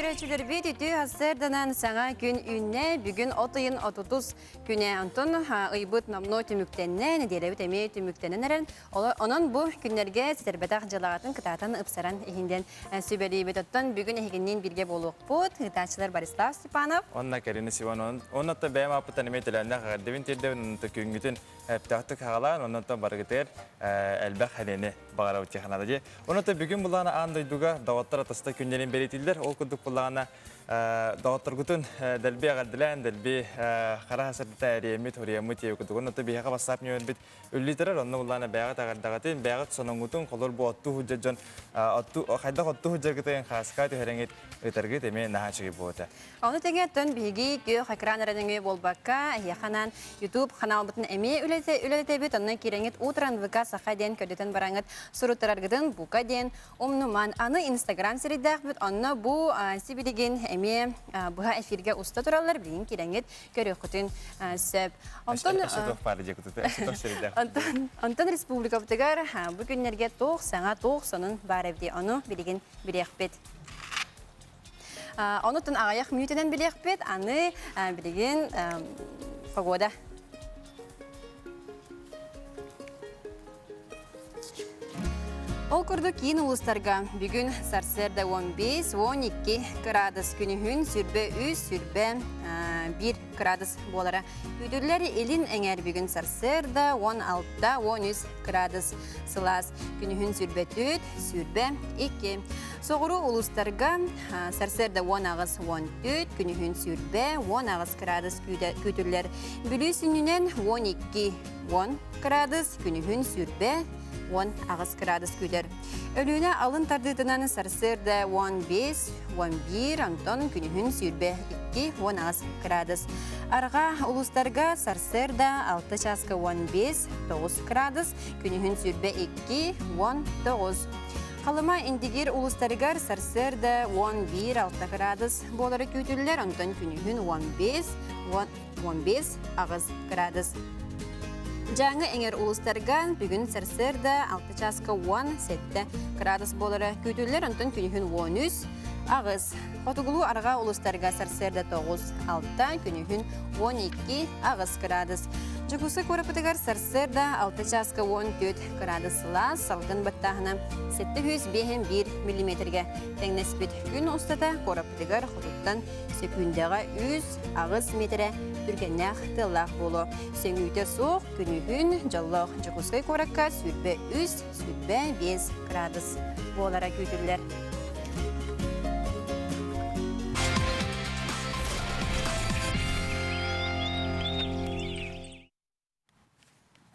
көрөөччүлэрбит үтүө сарсыарданан саҥа күн үүннэ. Бүгүн от ыйын отутус күнэ. Онтон ыйбыт номнуо түмүктэннэ, нэдиэлэбит эмиэ түмүктэнэн эрэн. Онон бу күннэргэ ситэрбэтэх дьылаҕатын кытаатан ыпсаран иһин диэн сүбэлиибит. Оттон бүгүн эһигинниин бииргэ буолуохпут. Ыытааччылар Борислав Степанов. Онна Карина Сиванова. Оннотто бэйэм ааппыттан эмиэ төлөөннөх эҕэрдэбин тиэрдэбин. Оннотто күҥҥүтүн эптээхтик хаҕалаан, оннотто барыгытыгар элбэх хэнэни баҕарабыт технада дии. Оннотто бүгүн булаана аан дойдуга доҕоттор атаста күннэрин бэлиэтииллэр. Ол курдук буллаҕына доҕотторгутун дэлби эҕэрдэлээн, дэлби хара сырдыта эриэммит, хуруйаммыт диэбит курдук. Оннотто биһиэхэ бассаап ньүөрбүт Үллүтэрэр онно буллаана бэйэҕит эҕэрдэҕитин, бэйэҕит соноҥҥутун, холор бу оттуу сылдьар дьон оттуу хайдах оттуу сылдьаргытын хааска түһэрэҥит ытаргыт эмиэ наһаа үчүгэй буолуо Ону тэҥэ оттон биһиги күөх экран эрэ нөҥүө буолбакка, эһиэхэ анаан YouTube ханаалбытын эмиэ үлэлэтэбит, онно киирэҥит Утром ВК Саха диэн көрдөтөн бараҥыт суруттараргытын бука диэн умнуман. Аны Инстаграм сирэйдээхпит, онно бу сибилигин эмиэ быһа эфиргэ уста тураллар, билигин киирэҥит көрүөххүтүн сөп. Онтон Онтон республикабытыгар бу күннэргэ туох саҥа, туох сонун баар эбитий, ону билигин билиэхпит. Онутун аҕыйах мүнүүтэнэн билиэхпит, аны билигин погода. Ол курдук киин улуустарга бүгүн сарсыарда 15-12 кыраадыс күнүһүн сүрбэ үс, сүрбэ 1 кыраадыс буолара. Күүтүллэр илин эҥээр бүгүн сарсыарда 16-13 кыраадыс сылаас, күнүһүн сүрбэ түт, сүрбэ 2. Соҕуруу улуустарга сарсыарда 18-14, күнүһүн сүрбэ 18 кыраадыс күүтүллэр. Бүлүү сүнньүнэн 12 10 кыраадыс, күнүһүн сүрбэ 18 кыраадыс күүтэр. Өлүөнэ алын тардыытынан сарсыарда 15, 11, онтон күнүһүн сүүрбэ 2, 18 кыраадыс. Арҕаа улуустарга сарсыарда 6 чааска 15, 9 кыраадыс, күнүһүн сүүрбэ 2, 19. Халыма Индигир улуустарыгар сарсыарда 11, 6 кыраадыс буолара күүтүллэр, онтон күнүһүн 15, 15, 8 кыраадыс. Дьааҥы эҥэр улуустарга бүгүн сарсыарда 6 чааска 17 кыраадыс буолара күүтүллэр, онтон күнүһүн 13, 8. Хотугулуу арҕаа улуустарга сарсыарда 9, 6, күнүһүн 12, 8 кыраадыс. Дьокуускай куораппытыгар сарсыарда 6 чааска 14 кыраадыс сылаас, салгын баттааһына 751 миллиметргэ тэҥнэспит. Күн устата куораппытыгар хотуттан Сөкүүндэҕэ 3-8 миэтэрэ түргэннээх тыаллаах буолуо. Сөҥүүтэ суох күнүһүн дьоллоох Дьокуускай куоракка 23, 25 градус буолара күүтүллэр.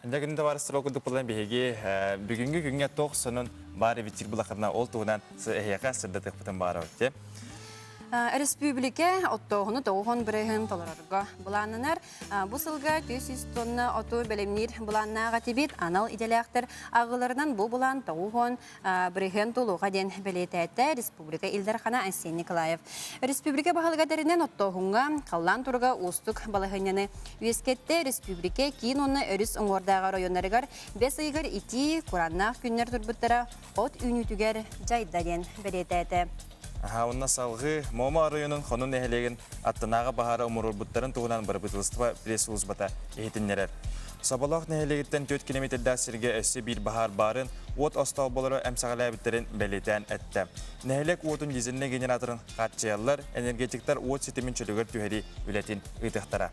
Дьэ, табаарыстар, курдук буолан биһиги бүгүҥҥү күҥҥэ туох сонун баар эбит булахына ол туһунан эһиэхэ сырдатыахпытын баарабыт. Өрөспүүбүлүкэ оттооһуну тоҕуһун бырыһын толорорго былааннанар. Бу сылга 200 тонна оту бэлэмниир былааннаах этибит. Анал идэлээхтэр аҕыларынан бу былаан тоҕуһун бырыһыан туолуоҕа диэн бэлиэтээтэ республика Ил Дархана Айсен Николаев. Республика баһылыга тэринэн оттооһуҥҥа халлаан туруга уустук балаһыанньаны үөскэттэ. Республика киин уонна өрүс уҥуордааҕы оройуоннарыгар бэс ыйыгар итии, курааннаах күннэр турбуттара от үүнүүтүгэр дьайда диэн бэлиэтээтэ. Аха, онно салгыы Муома оройуонун Хонун нэһилиэгин аттынааҕы баһаары умуруорбуттарын туһунан бырабыыталыстыба пресс-службата иһитиннэрэр. Соболоох нэһилиэгиттэн 4 километрдаах сиргэ өссө биир баһаар баарын, уот остоолболоро эмсэҕэлээбиттэрин бэлиэтээн эттэ. Нэһилиэк уотун дизельнэй генераторын хааччыйаллар, энергетиктар уот ситимин чөлүгэр түһэрии үлэтин ыытыахтара.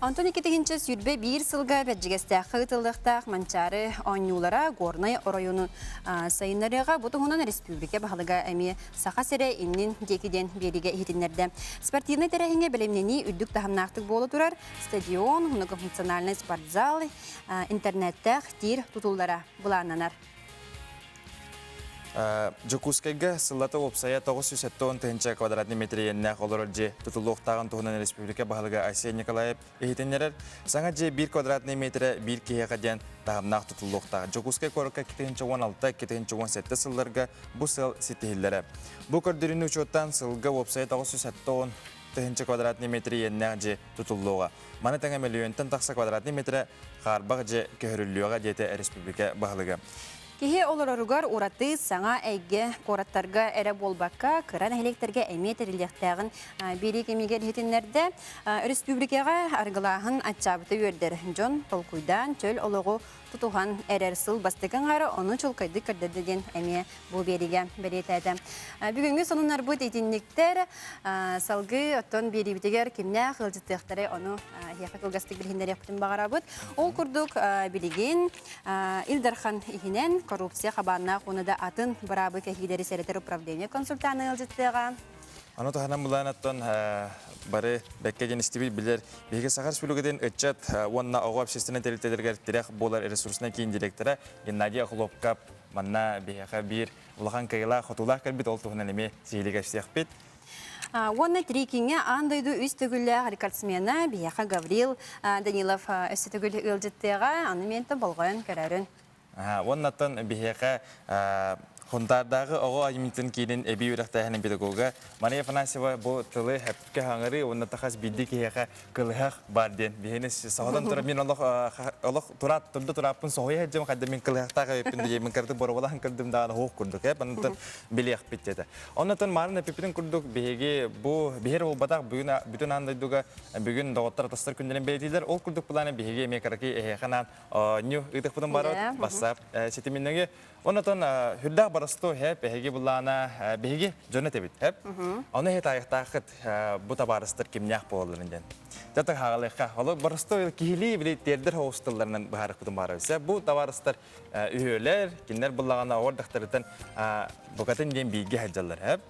Онтон 2021 сылга Бэрдьигэстээххэ ыытыллыахтаах Манчаары оонньуулара Горнай оройуонун сайыннарыаҕа. Бу туһунан республика баһылыга эмиэ Саха сирэ иннин диэки диэн биэриигэ иһитиннэрдэ. Спортивнай тэрээһиҥҥэ бэлэмнэнии үрдүк таһымнаахтык буола турар. Стадион, многофункциональнай спортзал, интернеттээх тиир тутуллара былааннанар. Дьокуускайга сыллата уопсайа 970 тыһыынча квадратный метр иэннээх олорор дьиэ тутуллуохтааҕын туһунан республика баһылыга Айсен Николаев иһитиннэрэр. Саҥа дьиэ биир квадратный метрэ биир киһиэхэ диэн таһымнаах тутуллуохтаах. Дьокуускай куоракка 2016-2017 сылларга бу сыал ситиһиллэрэ. Бу көрдөрүүнү учуоттаан сылга уопсайа 970 тыһыынча квадратный метр иэннээх дьиэ тутуллуоҕа. Маны тэҥэ мөлүйүөнтэн тахса квадратный метрэ хаарбах дьиэ көһөрүллүөҕэ, диэтэ республика баһылыга. Киһи олороругар ураты саҥа эйгэ куораттарга эрэ буолбакка, кыра нэһилиэктэргэ эмиэ тэриллиэхтээҕин биэрии кэмигэр иһитиннэрдэ. Өрөспүүбүлүкэҕэ арыгылааһын аччаабыта үөрдэр. Дьон толкуйдаан чөл олоҕу тутуһан эрэр сыл бастакы аҥаара ону чуолкайдык көрдөрдө диэн эмиэ бу биэриигэ бэлиэтээтэ. Бүгүҥҥү сонуннарбыт итинниктэр. Салгыы оттон биэриибитигэр кимнээх ыалдьыттыахтары ону эһиэхэ кылгастык билиһиннэриэхпитин баҕарабыт. Ол курдук билигин Ил Дархан иһинэн коррупция хабааннаах уонна да атын быраабы кэһиилэри сэрэтэр управление консультана ыалдьыттыаҕа. Аны туһанан былаанаттан бары бэккэ диэн истибит билэр биһиги Саха Республикатын ыччат уонна оҕо общественнай тэрилтэлэригэр тирэх буолар ресурснай киин директора Геннадий Охлопков манна биһиэхэ биир улахан кыайыылаах хотуулаах кэлбит ол туһунан эмиэ сиһилии кэпсиэхпит. Уонна трекиҥҥэ аан дойду үс төгүллээх рекордсмена биһиэхэ Гаврил Данилов өссө төгүл ыалдьыттыаҕа, аны миэнтэн болҕойон көрөрүн. Уоннаттан биһиэхэ Хунтаардааҕы оҕо айымньытын киинин эбии үөрэхтээһинин педагога Мария Афанасьева бу тылы сөпкө хаҥырыы уонна хас биирдии киһиэхэ кылыһах баар диэн биһини соһутан турар мин олох олох тураат турда турааппын соһуйа сылдьым хайда мин кылыһахтаах эбиппин диэмин кырдык боруобалаан көрдүм даҕаны хуох курдук ээ онтон билиэхпит диэтэ оннотон маарын эпиппитин курдук биһиги бу биһир буолбатах бүгүн бүтүн аан дойдуга бүгүн доҕоттор атастар күннэрин бэлиэтиилэр ол курдук былааны биһиги эмиэ кыракый эһиэхэ анаан оонньуу ыытыахпытын барабыт бассаап ситиминнэги Онотон хүрдээх боростуой хэп эһиги буллаана биһиги дьон этэбит хэп. Ону эһи таайыктаахыт бу табаарыстар кимнээх буолалларын диэн. Дьэ хаалыахха. Олу боростуой киһилии били тиэрдэр соҕус тылларынан быһаарыкпытын баарабыс. Бу табаарыстар үһүөлэр, кинилэр буллаҕына оҕор дахтарыттан букатын диэн бииргэ сылдьаллар хэп.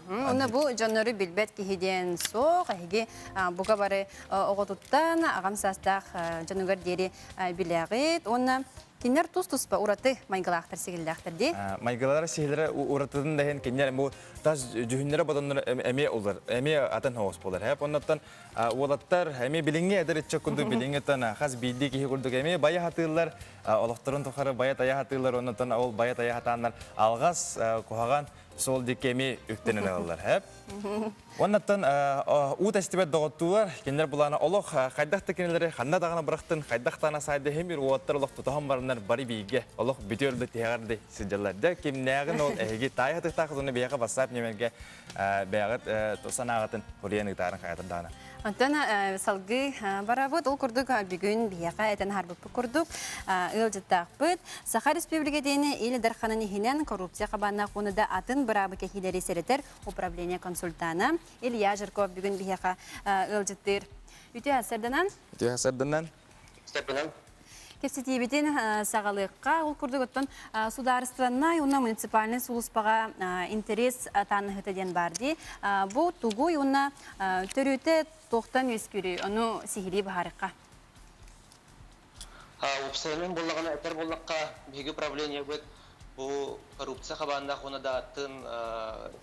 Уонна бу дьоннору билбэт киһи диэн суох, эһиги бука бары оҕотуттан аҕам саастаах дьонугар диэри билэҕит. Уонна кинилэр тус-туспа ураты майгылаахтар сигиллээхтэр дии. Майгылара сиһилэрэ уратытын да иһин кинилэр бу тас дьүһүннэрэ бодоннор эмиэ улар, эмиэ атын соҕус буолар. Хэп оннуттан уолаттар эмиэ билиҥҥи эдэр ыччат курдук билиҥҥиттэн хас биирдии киһи курдук эмиэ бая хатыыллар, олохторун тухары бая-тайа хатыыллар, оннуттан ол бая-тайа хатааннар алҕас куһаҕан Сол диэки эмиэ үктэнэн ылаллар, хэп. Уоннаттан уу тэстибэт доҕоттуулар, кинилэр булаана олох хайдах да кинилэри ханна даҕаны бырахтын, хайдах даҕаны саайды химир уолаттар олох тутуһан бараннар бары бииргэ олох бүтүөр да тиһэҕэр да сылдьаллар. Дьэ кимнээҕин ол эһиги таайа хатыктаах уонна биһиэхэ бассаап ньэмэргэ бэйэҕит санааҕытын хуруйан ыытаарын хайатар даҕаны. Онтон салгыы барабыт. Ол курдук бүгүн биһиэхэ этэн аһарбыппыт курдук ыалдьыттаахпыт. Саха Республикатын Ил Дарханын иһинэн коррупция хабааннаах уонна да атын быраабы кэһиилэри сэрэтэр управление консультана Илья Жирков бүгүн биһиэхэ ыалдьыттыыр. Үтүө сарданан. Үтүө сарданан. Сарданан. Кэпсэтиибитин саҕалыахха. Ол курдук оттон судаарыстыбаннай уонна муниципальнай сулууспаҕа интерес атааныһыта диэн баар дии. Бу тугуй уонна төрүтэ туохтан үөскүүрүй? Ону сиһилии быһаарыахха. Уопсайынан буоллаҕына этэр буоллахха, биһиги управлениебыт бу коррупция хабааннаах уонна да атын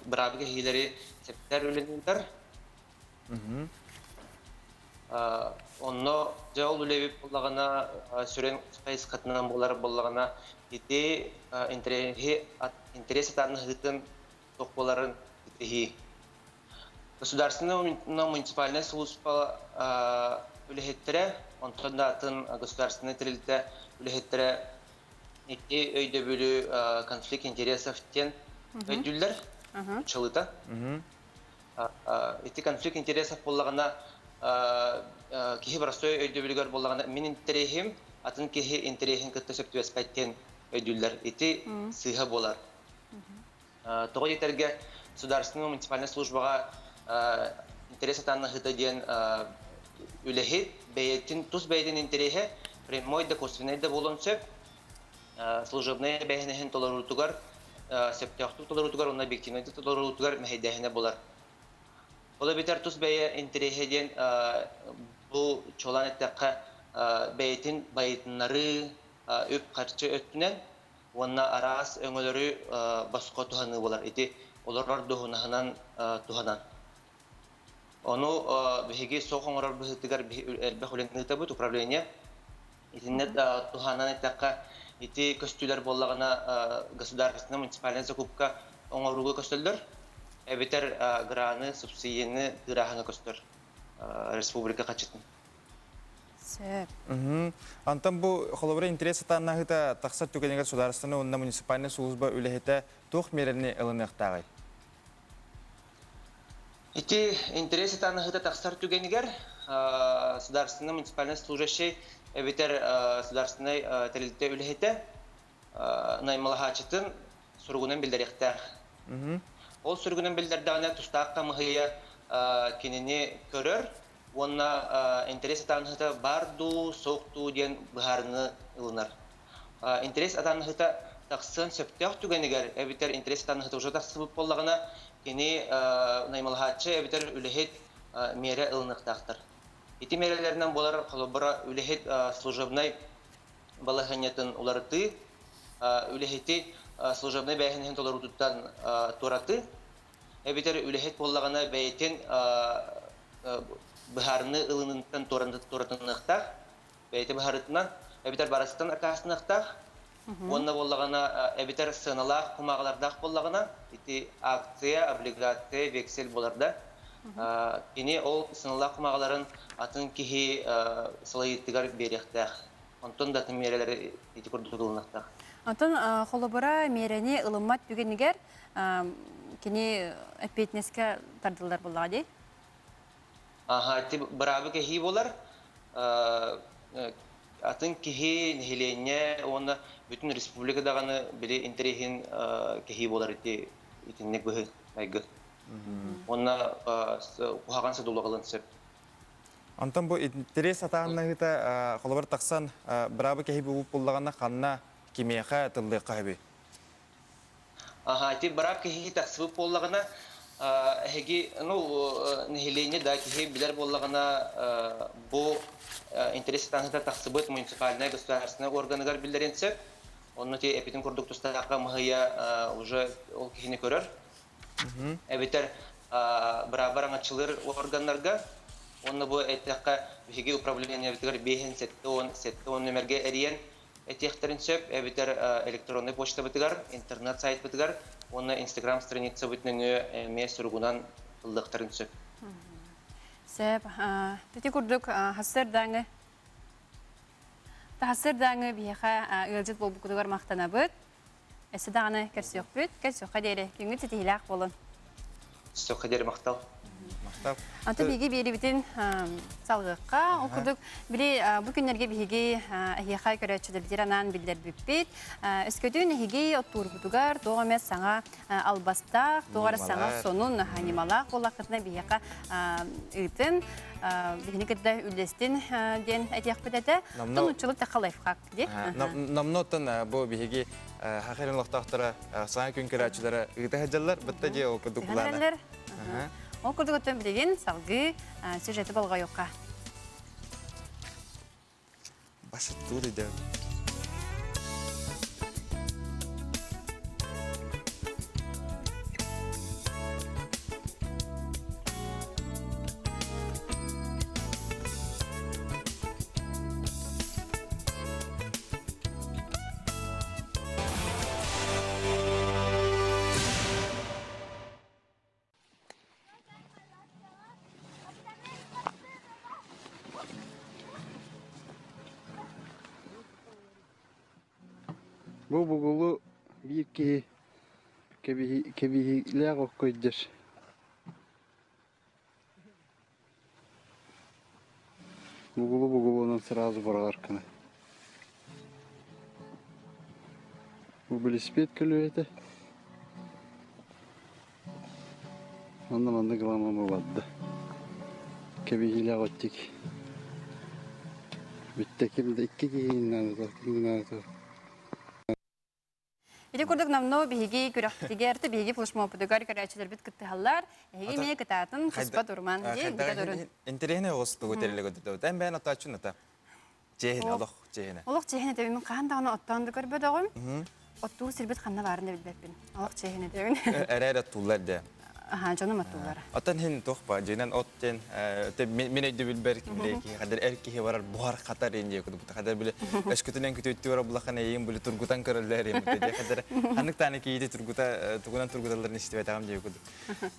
быраабы кэһиилэри сэптэр үлэлииллэр. Онно дьэ ол үлэбит буоллаҕына сүрүн хайысхатынан буолар буоллаҕына ити интэриэһи интэриэс атааннаһыытын туох буоларын ситиһии. Государственнай муниципальнай сулууспа үлэһиттэрэ, онтон да атын государственнай тэрилтэ үлэһиттэрэ ити өйдөбүлү конфликт интересов диэн өйдүүллэр чалыта. Ити конфликт интересов буоллаҕына киһи простой өйдөбүлүгэр буоллаҕына мин интэриэһим атын киһи интэриэһин кытта сөп түбэспэт диэн өйдүүллэр. Ити сыыһа буолар. Тоҕо диэтэргэ государственнай муниципальнай службаҕа интерес атааннаһыыта диэн үлэһит бэйэтин тус бэйэтин интэриэһэ прямой да косвенный да буолуон сөп служебнай эбээһинэһин толоруутугар сөптөөхтүк толоруутугар уонна объективнайдык толоруутугар мэһэйдээһинэ булар. Ол эбэтэр тус бэйэ интэриэһэ диэн бу чуолаан эттэххэ бэйэтин байытыннарыы үп-харчы өттүнэн уонна араас өҥөлөрү босхо туһаныы буолар. Ити олорор дуоһунаһынан туһанан. Ону биһиги суох оҥорор быһыытыгар элбэх үлэни ыытабыт управление. Итиннэ туһаанан эттэххэ, ити көстүүлэр буоллаҕына государственнай муниципальнай закупка оҥорууга көстөллөр, эбэтэр граны, субсидияны тыырааһыҥа көстөр республика хачытын. Сөп. Антон бу холобура интерес сатааннаһыыта тахсар түгэнигэр судаарыстыбаннай уонна муниципальнай служба үлэһитэ туох миэрэни ылыныахтааҕый? Ити интерес сатаанаһыыта тахсар түгэнигэр судаарыстыбаннай муниципальнай служащий эбэтэр судаарыстыбаннай тэрилтэ үлэһитэ наймылаһааччытын суругунан биллэриэхтээх. Ол суругунан биллэрдэҕинэ тустаах хамыһыйа кинини көрөр уонна интэриэс атааныһыта баар дуу, суох дуу диэн быһаарыны ылынар. Интэриэс атааныһыта тахсыан сөптөөх түгэнигэр эбэтэр интэриэс атааныһыта уже тахсыбыт буоллаҕына, кини наймылаһааччы эбэтэр үлэһит миэрэ ылыныахтаахтар. Ити миэрэлэринэн буолар холобура үлэһит служебнай балаһыанньатын уларытыы, үлэһити служебнай бээһинэһин толоруутуттан туоратыы, эбэтэр үлэһит буоллаҕына бэйэтин быһаарыныы ылыныыттан туоратыныахтаах, бэйэтэ быһаарытынан, эбэтэр барысыттан аккаастаныахтаах, уонна буоллаҕына эбэтэр сыаналаах кумааҕылардаах буоллаҕына, ити акция, облигация, вексель буолар да, кини ол сыаналаах кумааҕыларын атын киһи салайыытыгар биэриэхтээх. Онтон да атын миэрэлэри ити курдук ылыныахтаах. Онтон холобура миэрэни ылыммат түгэнигэр кини эппиэтинэскэ тардыллар буоллаҕа дии? Аха, ити быраабы кэһии буолар. Атын киһи, нэһилиэнньэ уонна бүтүн республика даҕаны били интэриэһин кэһии буолар ити итинник быһыы майгы. Уонна куһаҕан содулуҕалын сөп. Онтон бу интэриэс сатааннаһыыта холобур тахсан быраабы кэһии буоллаҕына ханна кимиэхэ тыллыахха сөбүй? Аха, ити быраап киһи тахсыбыт буоллаҕына, эһиги, ну, нэһилиэнньэ да киһи билэр буоллаҕына, бу интэриэс станцията тахсыбыт муниципальнай государственнай органыгар биллэриэн сөп. Онно ти эпитин курдук тустаахха мыһыйа уже ол киһини көрөр. Эбэтэр быраабар аҥаччылыыр органнарга уонна бу эттэххэ биһиги управлениебытыгар биэһин 70 70 нөмергэ эрийэн этиэхтэрин сөп эбэтэр электроннай почтабытыгар, интернет сайтпытыгар уонна инстаграм страницабыт нөҥүө эмиэ суругунан ыллыахтарын сөп. Сөп. Ити курдук хассырдааҥы Таһассырдааҥы биһиэхэ ыалдьыт буолбуккутугар махтанабыт. Өссө даҕаны көрсүөхпүт. Көрсүөххэ диэри. Күҥҥүт ситиһиилээх буолун. Сөккө диэри махтал. Махтал. Антон биһиги биэрибитин салгыахха. Ол курдук били бу күннэргэ биһиги эһиэхэ көрөөччүлэрбитигэр анаан биллэрбиппит. Өскөтүн эһиги оттуургутугар туох эмэ саҥа албастаах, туох эрэ саҥа сонун, ньымалаах буоллаххытына биһиэхэ ыытын, биһини кытта үллэстин диэн этиэхпит этэ. Тон уччулук такка лайфхак ди. Намноттан бу биһиги хахырын олохтоохторо саҥа күн көрөөччүлэрэ ыыта сылдьаллар. Бытта дьиэ ол курдук булаана. Ол курдук оттон билигин салгыы сюжеты болҕойуохха. Башыттуур идэ. Бу бугулу биир киһи кэбиһиилээх окко илдьэр. Бугулу-бугулунан сразу быраҕар гына. Бу велосипед көлүөһэтэ. Онно маннык ылан барда. Кэбиһиилээх оттик. Бүттэ ким да икки киһи наада, ким наада. Ити курдук номнуо биһиги күрэхпитигэр, биһиги флешмобпутугар көрөөччүлэрбит кыттыһаллар. Эһиги эмиэ кытаатын, туспа турман диэн бүтэ турун. Интэриэһинэй оҕус тугу тэрилэ көтөтөбүт. Эн бэйэн оттооччун ата. Чиэһинэ, олох чиэһинэ. Олох чиэһинэ тэбин хаһан даҕаны оттоон да көрбөтөҕүм. Оттуур сирбит ханна баарын да билбэппин. Олох чиэһинэ тэбин. Эрэ эрэ оттууллар дэ. Аха, дьонум оттууллар. Оттон хин туох ба, дьиҥинэн от диэн мин өйдөбүлбэр били киһи хадыр эр киһи барар буһар хатар ин диye кудубут хадыр били өскөтүнэн күтүөттүү барар булахан эйин били тургутан көрөллөр ин диye хадыр ханнык тааны киһити тургута тугунан тургуталларын истибэтэҕим диye кудук.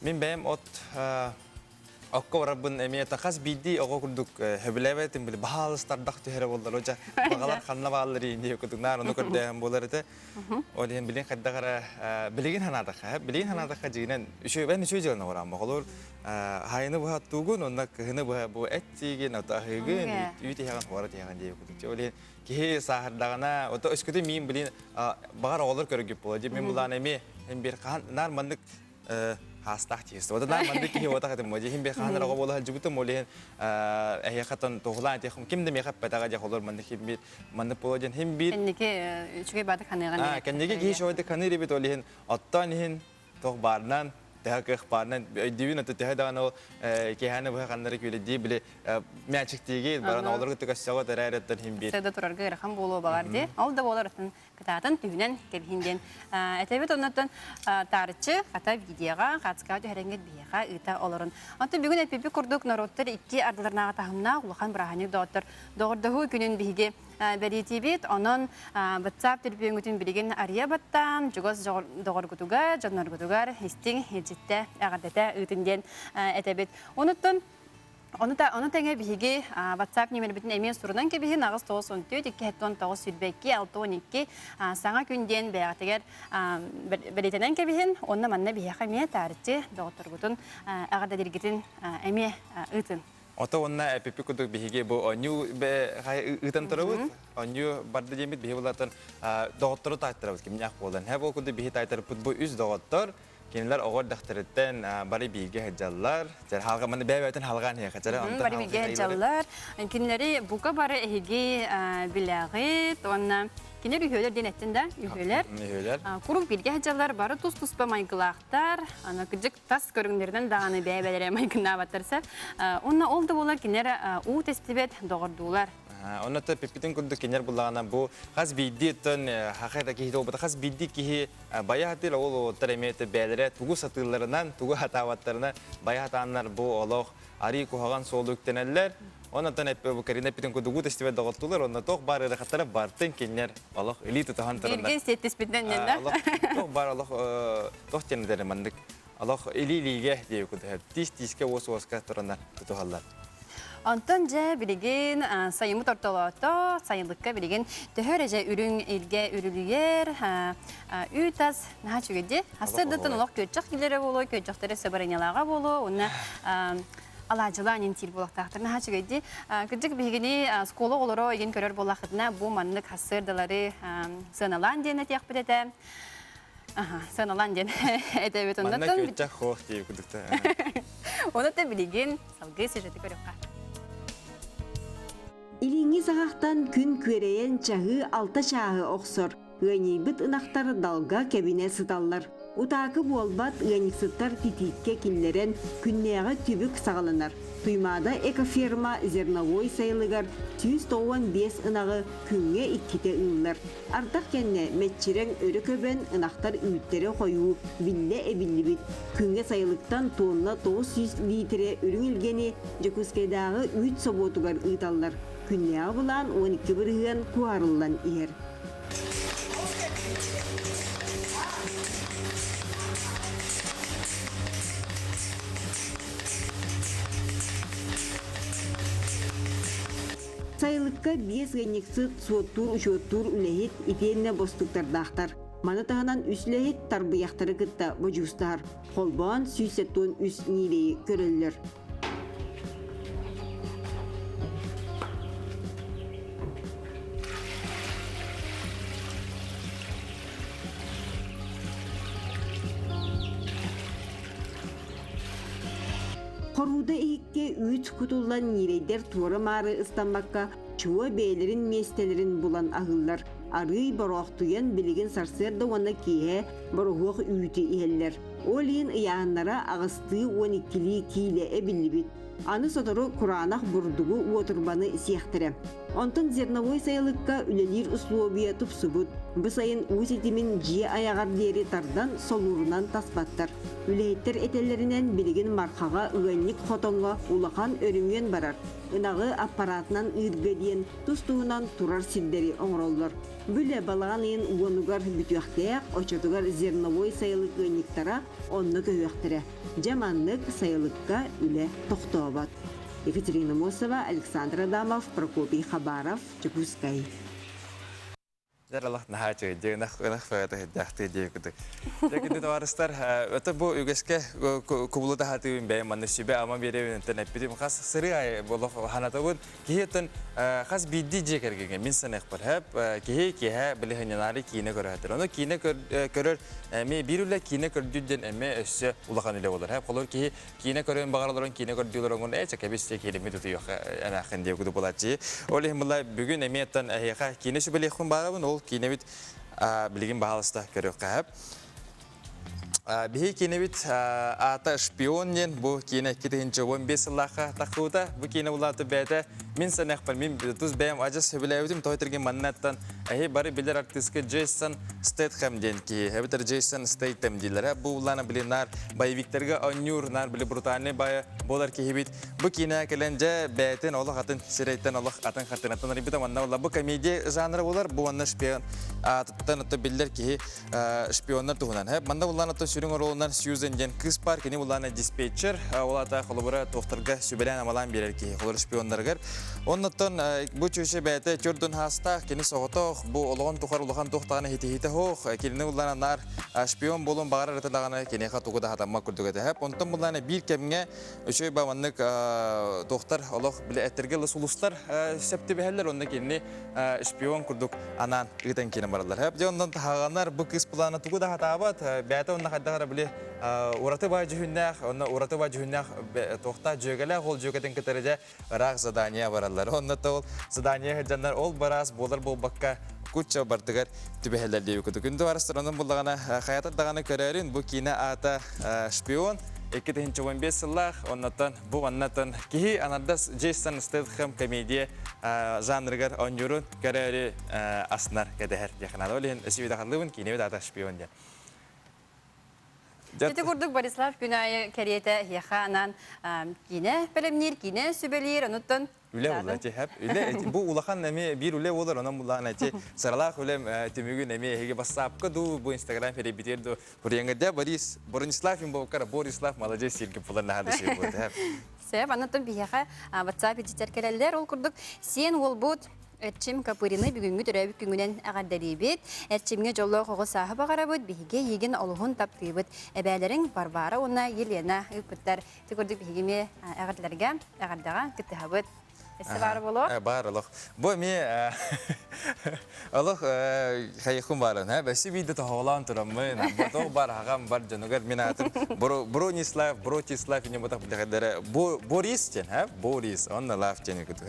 Мин бэйэм от. Окко барарбын эмиэ хас биирдии оҕо курдук сөбүлээбэтим били баһаалыстардах түһэрэ буоллар одьа баҕалар ханна бааллар иин курдук наар ону көрдөөһүн буолар этэ. Ол иһин билин хайдах эрэ билигин санаатахха билигин санаатахха дьиҥинэн үчүгэй үчүгэй дьыаланы оҥорон холобур хайыны быһа оттуугун онно кыһыны быһа бу эт сиигин ото аһыыгын үүт иһэҕин хуора тиһэҕин диэбит курдук. Ол иһин киһи сааһырдаҕына ото өскөтө миин билин баҕар оҕолор көрөргүт буолар дьэ мин булаан эмиэ бир хаһан наар маннык хаастаах тиһис. Ота наар маннык киһи уотах этим. Дьиһин бир хаһан оҕо буола сылдьыбытым ол иһин эһиэхэ тон туһулаан этиэхим ким да миэхэ эппэтэҕэ дьэ холор маннык хим бир маннык буола диэн хим бир Кэнники үчүгэй баады ханыаҕын Кэнники киһи үчүгэйдик ханыыр эбит ол иһин оттоон иһин туох баарынан төһө кыах баарынан өйдүүбүн ото төһө даҕаны ол киэһээни быһа ханнары күөлэдии били мячиктииги баран оҕолорго көссөҕө тэрээрэттэн иһин биир Сыда турарга ыарахан буолуо баҕар дии. Ол да буолар атын кытаатын түһүнэн кэбиһин диэн этэбит оннуттан таарыччы хата видеоҕа хаацкаҕа түһэрэҥҥит биһиэхэ ыыта олорун. Онтон бүгүн эппиппит курдук норуоттар икки ардыларынааҕы таһымнаах улахан бырааһынньык доҕоттор доҕордоһуу күнүн биһиги бэлиэтиибит. Онон WhatsApp төлөпүөҥҥүтүн билигин арыйа баттаан, чугас доҕоргутугар, дьонноргутугар истиҥ илдьиттэ, эҕэрдэтэ ыытын диэн этэбит. Онуттан Ону, та, ону тэҥэ биһиги WhatsApp нүмербитин эмиэ сурунан кэбиһин 894 279 22 62 саҥа күн диэн бэйэҕитигэр бэлиэтэнэн кэбиһин. Онно манна биһиэхэ эмиэ таарыччы доҕотторгутун эҕэрдэлииргитин эмиэ ыытын. Ото уонна эпиппит курдук биһиги бу оонньуу ыытан турабыт. Оонньуу барды диэммит биһи булатын доҕоттору таайтарабыт кимнээх буолан. Һэ бу курдук биһи таайтарыппыт бу үс доҕоттор. Кинилэр оҕо эрдэхтэриттэн бары бииргэ сылдьаллар. Чэр халга маны бэйэ-бэйэтин халҕаан иһиэхэ чэрэ онтон Бары бииргэ сылдьаллар. Кинилэри бука бары эһиги билэҕит уонна кинилэр үһүөлэр диэн эттин да үһүөлэр. Үһүөлэр. Куруук бииргэ сылдьаллар, бары тус-туспа майгылаахтар. Аны кырдьык тас көрүҥнэринэн даҕаны бэйэ-бэйэлэрэ майгыннаабаттар сөп. Уонна ол да буолар кинилэр уу тэстибэт доҕордуулар. Онно пиппитин курдук кинилэр буллаҕына бу хас биирдии оттон хаха да киһи буолбата хас биирдии киһи бая сатыыр ол уолаттар эмиэ бэйэлэрэ тугу сатыылларынан тугу сатаабаттарынан бая сатааннар бу олох арыы куһаҕан суолу үктэнэллэр. Онон бу Карина эппитин курдук уу тэстибэт доҕоттуулар онно туох баар ыарахаттара бартын кинилэр олох илии тутуһан тураннар. Бииргэ сиэттиспитинэн да. Олох туох баар олох туох диэн маннык олох илии-илиигэ диэби курдук тиис-тиискэ уос-уоска тураннар тутуһаллар. Онтон дьэ билигин сайыммыт ортолоото, сайылыкка билигин төһө эрэ дьэ үрүҥ илгэ үрүлүйэр, үүт ас наһаа үчүгэй дии. Сарсыардаттан олох күөччэх килэрэ буолуо, күөччэхтэрэ сабарынньалааҕа буолуо, уонна алаадьылаан интиир буолуохтаахтар наһаа үчүгэй дии. Кырдьык биһигини оскуола оҕолоро игин көрөр буоллаххытына, бу маннык сарсыардалары сыаналаан диэн этиэхпит этэ. Сыаналаан диэн этэбит. Манна күөччэх хоох диэбит курдук. Онон билигин салгыы сюжеты көрүөххэ. Илиҥҥи саҕахтан күн күөрэйэн чаһыы алта чааһы охсор. Ыанньыйбыт ынахтар далга кэбинэ сыталлар. Утаакы буолбат ыанньыксыттар титииккэ киллэрэн, күннээҕи түбүк саҕаланар. Туймаада экоферма зерновой сайылыгар 195 ынаҕы күҥҥэ иккитэ ыыллар. Ардах кэннэ мэччирэҥ өрө көбөн, ынахтар үүттэрэ хойуу, биллэ эбиллибит. Күҥҥэ сайылыктан туонна 900 лиитирэ үрүҥ илгэни Дьокуускайдааҕы үүт собуотугар ыыталлар. Күннээҕи былаан 12% куоһарыллан иһэр. Сайылыкка биэс ыанньыксыт, суоттуур-учуоттуур үлэһит итиэннэ бостууктардаахтар. Маны таһынан үс үлэһит тарбыйахтары кытта бодьуустаһар. Холбоон 173 ньиирэйи көрөллөр. Хорууда иһиккэ үүт кутуллан ньирэйдэр туора-маары ыстаммакка чуо бэйэлэрин миэстэлэрин булан аһыыллар. Арыый бороохтуйан билигин сарсыарда уонна киэһэ бороһуох үүтү иһэллэр. Ол иһин ыйааһыннара аҕыстыы уон иккилии киилэ эбиллибит. Аны сотору кураанах бурдугу уотурбаны сиэхтэрэ. Онтон зерновой сайылыкка үлэлиир услуобуйа тупсубут. Бу сайын уу ситимин дьиэ айаҕар диэри тардан солуурунан таспаттар. Үлэһиттэр этэллэринэн билигин Мархаҕа ыанньык хотоҥҥо улахан өрөмүөн барар. Ынаҕы аппаратынан ыырга диэн тус-туһунан турар сирдэри оҥороллор. Бу үлэ балаҕан ыйын уонугар бүтүөхтээх, оччотугар зерновой сайылык ыанньыктара онно көһүөхтэрэ. Дьэ маннык сайылыкка үлэ тохтообот. Екатерина Мосова, Александр Адамов, Прокопий Хабаров, Дьокуускай. Дьэр алах наһаа үчүгэй дьэ ынах ынах бөҕөтө сылдьаахтыы диэ курдук. Дьэ күндү табаарыстар, это бу үгэскэ кубулута сатыыбын бэйэм манна сүбэ-ама биэрэбин онтон эппитим хас сырыы аайы олох санатабын киһи оттон хас биирдии дьиэ кэргэҥҥэ мин саныахпар хэп киһи киэһэ били сынньанаары киинэ көрө сатыыр. Ону киинэ көрөр эмиэ биир үлэ киинэ көрдүүр диэн эмиэ өссө улахан үлэ буолар. Хэп холобур киһи киинэ көрүөн баҕар олорон киинэ көрдүүлэр оҥон ээ кэбис дии киириммит утуйуохха эмээххин диэ кудук булааччы. Ол иһин була бүгүн эмиэ оттон эһиэхэ киинэ сүбэлиэхпин баарабын ол киинэбит билигин баһаалыста көрүөххэ сөп. Биһи киинэбит аата «Шпион» диэн бу киинэ 2015 сыллаахха тахсыбыта. Бу киинэ булааты бэйэтэ мин саныахпар мин тус бэйэм адьас сөбүлээбитим тоҕо этэргин маннаттан эһи бары билэр артыыска Джейсон Стэтхэм диэн киһи эбэтэр Джейсон Стейтем дииллэрэ. Бу улаана били наар боевиктарга оонньуур, наар били брутальный баайа буолар киһибит. Бу киинэ кэлэн дьэ бэйэтин олох атын сирэйтэн олох атын хартыынаттан арыйбыта. Манна буолла бу комедия жанра буолар. Бу манна шпион аатыттан ото биллэр киһи шпионнар туһунан. Манна буллаан ото сүрүн оруолунан Сьюзен диэн кыыс баар. Кини буллаана диспетчер. Ол аата холобура туохтарга сүбэлээн-амалаан биэрэр киһи. Холобура шпионнарыгар. Оннуттан бу чүөчэ бэйэтэ төрдүн хаастаах, кини соҕотох, бу олоҕун тухары улахан туох даҕаны хитиһиитэ суох, кинини буллаана наар шпион буолуон баҕарар этэ даҕаны киниэхэ тугу да хатаммат курдук этэ. Онтон буллаана биир кэмҥэ үчүгэй ба маннык туохтар олох били эттэргэ ылы сулустар сөп түбэһэллэр, онно кинини шпион курдук анаан ыытан киирэн бараллар. Дьэ онон таһаҕанар бу кыыс плана тугу да хатаабат, бэйэтэ онно хайдах эрэ били ураты баа дьүһүннээх, онно ураты баа дьүһүннээх туохтаах дьүөгэлээх ол дьүөгэтин кытары дьэ ыраах задание бараллар. Онно ол задание сылдьаннар ол бараас буолар буолбакка кучча бардыгар түбэһэллэр диэбит курдук. Күндү арыстаранын буллаҕына хайатар даҕаны көрөөрүн бу киинэ аата «Шпион» 2015 сыллаах, оннотон бу маннатан киһи анардас Джейсон Стэтхэм комедия жанрыгар оонньуурун көрөөрү аснар кэтэһэр диэхэ наада. Ол иһин өсүбүт киинэбит аата «Шпион» диэн. Ити курдук Борислав күн аайы кэриэтэ эһиэхэ анаан киинэ бэлэмниир, киинэ сүбэлиир, онуттан Үлэ буолла эти хэп. Үлэ бу улахан эми биир үлэ буолар, онон булаан эти сыралаах үлэм түмүгүн эми эһиги бассаапка дуу, бу Инстаграм перебитер дуу Курьяңа Борис Бронислав им болкара Борислав молодец сирге булар наһаа да шей буолда хэп. Сөп, аннаттан биһиэхэ WhatsApp ичитер кэлэллэр. Ол курдук сиэн уолбут Эрчим Копырины бүгүҥҥү төрөөбүт күҥүнэн эҕэрдэлиибит. Эрчимҥэ дьоллоох оҕо сааһы баҕарабыт, биһиги эйигин олуһун таптыыбыт. Эбээлэриҥ Варвара уонна Елена ыыппыттар. Ити курдук биһиги эмиэ эҕэрдэлэргэ, эҕэрдэҕэ кыттыһабыт. Өссө баар буолуо? Баар олох. Бу эмиэ олох хайыххын баарын, бэси биирдэ тоһоҕолоон тураммын, ботох бар аҕам бар дьонугар мин аатым Бронислав, Бротислав ине ботох билэхэрдэрэ Борис диэн, Борис, онно Лав диэн куту,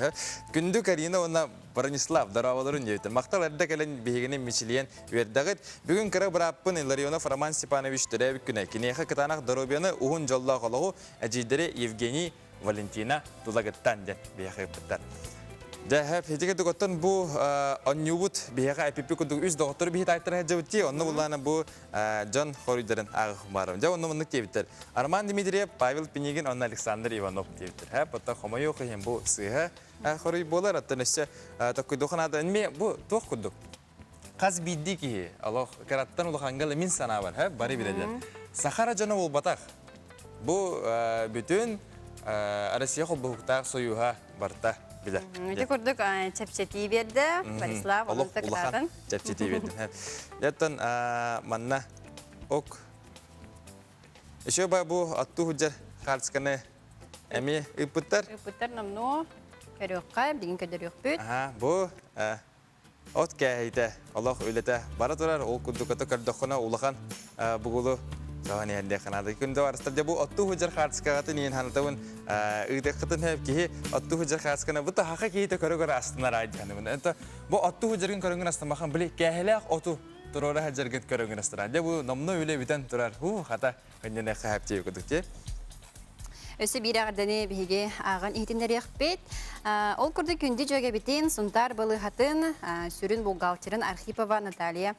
Күндү Карина уонна Бронислав дорооболорун диэбиттэр. Махтал эрдэ кэлэн биһигини мичилийэн үөрдэҕит. Бүгүн кыра бырааппын Илларионов Роман Степанович төрөөбүт күнэ. Киниэхэ кытаанах доруобуйаны, уһун дьоллоох олоҕу эдьиийдэри Евгений, Валентина Тулагыттан диэн биһиэхэ ыыппыттар. Дьэ, хэп, ити курдук оттон бу онньуубут биһиэхэ эпиппит курдук үс доҕоттору биһи таайтара сылдьабыт дии. Онно буллаана бу дьон хоруйдарын ааҕых баарым. Дьэ, онно маннык диэбиттэр. Роман Дмитриев, Павел Пинигин уонна Александр Иванов диэбиттэр. Хэп, оттон хомойуох иһин бу сыыһа хоруй буолар. Оттон өссө токкуйдуохха наада. Эмиэ бу туох курдук? Хас биирдии киһи олох кыраттан улаханга мин санаабар, хэп, бары билэллэр. Сахара дьоно буолбатах. Бу бүтүн Россия холбоһуктаах союһа барыта билэр. Ити курдук чэпчэтии биэрдэ Борислав Олох улахан чэпчэтии биэрдим. Оттон манна ок еще бу аттуу сылдьар хаартысканы эмиэ ыыппыттар. Ыыппыттар номнуо көрүөххэ, билигин көрдөрүөхпүт. Бу От кээһиитэ, олох үлэтэ бара турар, ол курдук ото көрдөххүнэ улахан бугулу соһон иһэн диэххэ наада. Күндү барыстар, дьэ бу оттуу сылдьар хаартыскаҕытын иин ханатабын ыытыаххытын сөп киһи оттуу сылдьар хаартысканы бу таһаха киһитэ көрө-көрө астынар аай дьаһаныбын. Это бу оттуу сылдьаргын көрөнгүн астымахан били кээһилээх оту туруора сылдьаргын көрөнгүн астынар. Дьэ бу номно үлэ бүтэн турар. Хуу хата Хынньаныахха хэптиэ курдук дии. Өссө биир эҕэрдэни биһиги ааҕан иһитиннэриэхпит. Ол курдук күндү дьүөгэбитин Сунтаар балыыһатын сүрүн бухгалтерын Архипова Наталья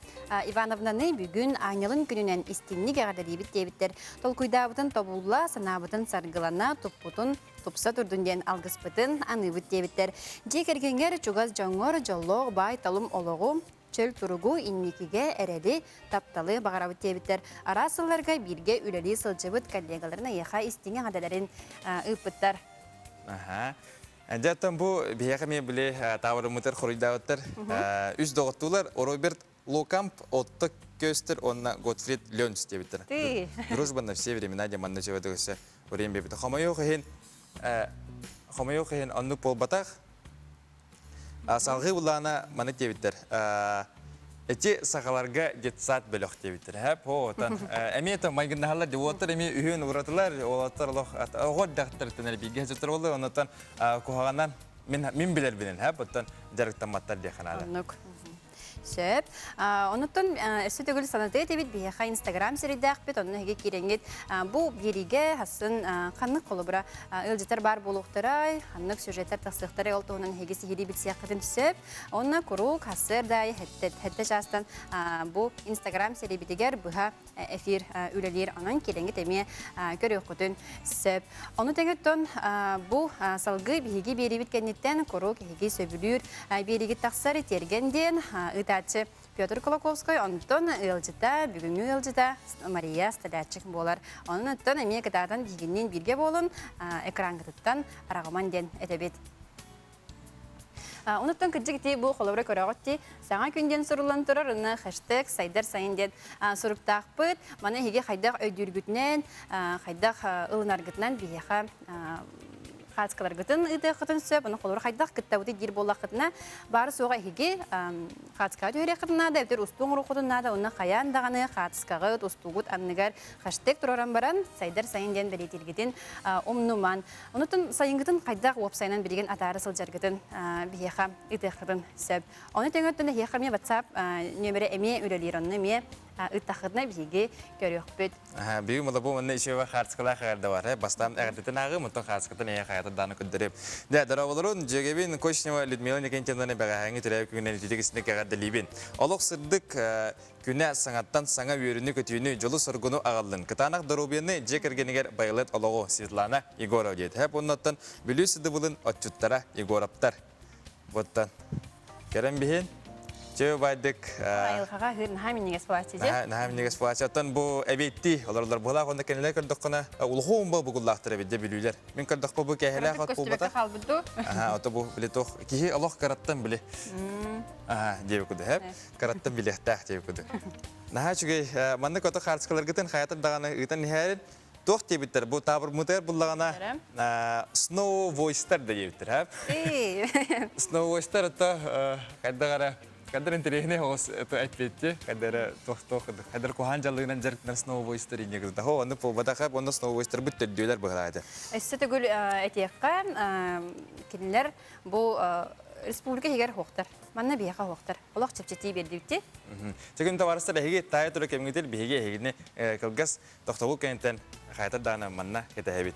Ивановнаны бүгүн аанньалын күнүнэн истиҥник эҕэрдэлиибит диэбиттэр. Толкуйдаабытын тобулла, санаабытын саргылана, туппутун тупса турдун диэн алгыспытын аныыбыт диэбиттэр. Дьиэ кэргэҥҥэр, чугас дьоҥҥор дьоллоох баай-талым олоҕу, чөл туругу, инникигэ эрэли, тапталы баҕарабыт диэбиттэр. Араас сылларга бииргэ үлэлии сылдьыбыт коллегаларын эйиэхэ истиҥ эҕэрдэлэрин ыыппыттар. Аха. Дьэ, оттон бу биһиэхэ эмиэ били таабырыммытыгар хоруйдаабыттар. Үс доҕоттуулар Роберт Локамп, Отто Көстер уонна Готфрид Ленц диэбиттэр. Дружба на все времена диэн манна сөбөтө өссө уриэн биэрбитэ. Хомойуох иһин, хомойуох иһин оннук буолбатах. Салгыы буллаана маннык диэбиттэр. Эти сахаларга детсад бөлөх диэбиттэр. Һэ, по отан. Эмиэ то майгыннаһаллар ди уоттар эмиэ үһүөн уратылар, уолаттар олох оҕо дьахтартан эрэ бииргэ сылдьар буоллар, оннуттан куһаҕанан мин мин билэрбинэн, һэ, оттон дьарыктамматтар диэххэ наада. Оннук. Сөп. Онуттан өссө төгүл санатыы этибит биһиэхэ Инстаграм сирэйдээхпит, онно эһиги киирэҥҥит бу биэриигэ хассын ханнык холобура ыалдьыттар баар буолуохтарай, ханнык сюжеттар тахсыахтарай, ол туһунан эһиги сиһилии билсиэххитин сөп. Онно куруук сарсыарда аайы сэттэ чаастан бу Инстаграм сирэйбитигэр быһа эфир үлэлиир онон кирэҥҥит эмиэ көрүөххүтүн сөп. Ону тэҥэттэн бу салгыы биһиги биэриибит кэнниттэн куруук эһиги сөбүлүүр биэриигит тахсар тиэргэн диэн ыытааччы Петр Кулаковскай онтон ыалдьыта, бүгүҥҥү ыалдьыта Мария Столярчик буолар. Онон оттон эмиэ кытаатан биһигинниин бииргэ буолун экраҥҥытыттан араҕыман диэн этэбит. Онуттан кырдьык ити бу холобура көрөҕүт дии. Саҥа күн диэн суруллан турар, уонна хэштег сайдар сайын диэн суруктаахпыт. Маны эһиги хайдах өйдүүргүтүнэн, хайдах ылынаргытынан биһиэхэ хаацкаларгытын ыытыаххытын сөп. Ону холобура хайдах кыттабытый диир буоллаххытына, баары суоҕа эһиги хаацкаҕа түһэриэххитин наада, эбэтэр устуу оҥоруоххутун наада, уонна хайаан даҕаны хаацкаҕыт, устуугут анныгар хэштег туруоран баран, сайдар сайын диэн бэлиэтииргитин умнуман. Онутун сайыҥҥытын хайдах уопсайынан билигин атаара сылдьаргытын биһиэхэ ыытыаххытын сөп. Ону тэҥэ өттүн эһиэхэ эмиэ WhatsApp нүөмэрэ эмиэ үлэлиир, онно эмиэ ыыттаххытына биһиги көрүөхпүт. Бүгүн молобу манна ичиэбэ хаартыскалаах эҕэрдэ бар. Бастаан эҕэрдэтин ааҕым, онтон хаартыскатын эйэ хайатын дааны көрдөрүм. Дэ, дорооболорун, дьүөгэбин Кочнева Людмила Никентьевнаны бэҕэһээҥҥи төрөөбүт күнүнэн ититик истиҥник эҕэрдэлиибин. Олох сырдык Күнэ саҥаттан саҥа үөрүүнү-көтүүнү, дьолу-соргуну аҕаллын. Кытаанах доруобуйаны дьиэ кэргэнигэр байылыат олоҕу Светлана Егорова диэт. Һэп оннуттан Бүлүү сыдыбылын отчуттара Егоровтар. Буттан. Кэрэн биһин. Чэ байдык. Айылҕаҕа аһыыр наһаа минньигэс буолааччы дьэ. Наһаа минньигэс буолааччы. Оттон бу эбиэтти олоролор буолаах онно кинилэр көрдөххүнэ улахан бу бугуллаахтар эбит дьэ бүлүүлэр. Мин көрдөхпө бу кэһэлээх от буолбата. хаалбыт дуу? Аха, ото бу били туох киһи олох кыраттан били. Аха, диэбит курдук. Кыраттан билиэхтээх диэбит курдук. Наһаа үчүгэй. Маннык ото хаартыскаларгытын хайатар даҕаны ыытан иһээрин. Туох диэбиттэр? Бу таабырмытыгар буллаҕына Snow Voice-тар да диэбиттэр. Һэ? Snow Voice-тар это хайдах эрэ хайдар интэриэһинэй оҕус это эппиэтти хайдар эрэ туох туох хайдар куһаан дьаллыгынан дьарыктанар Snow Voice-тар инньэ гына. Хо оннук буолбатах онно Snow Voice-тар бут төрдүөлэр быһалаата. Өссө төгүл этиэххэ кинилэр бу республика иһигэр хуохтар. Манна биһиэхэ уһуохтар. Олох чэпчэтии биэрдибит. Чэгин табаарыстар эһиги таайа тура кэмҥитил биһиги эһигини кылгас тохтобул кэнниттэн хайатар даҕаны манна кэтэһэбит.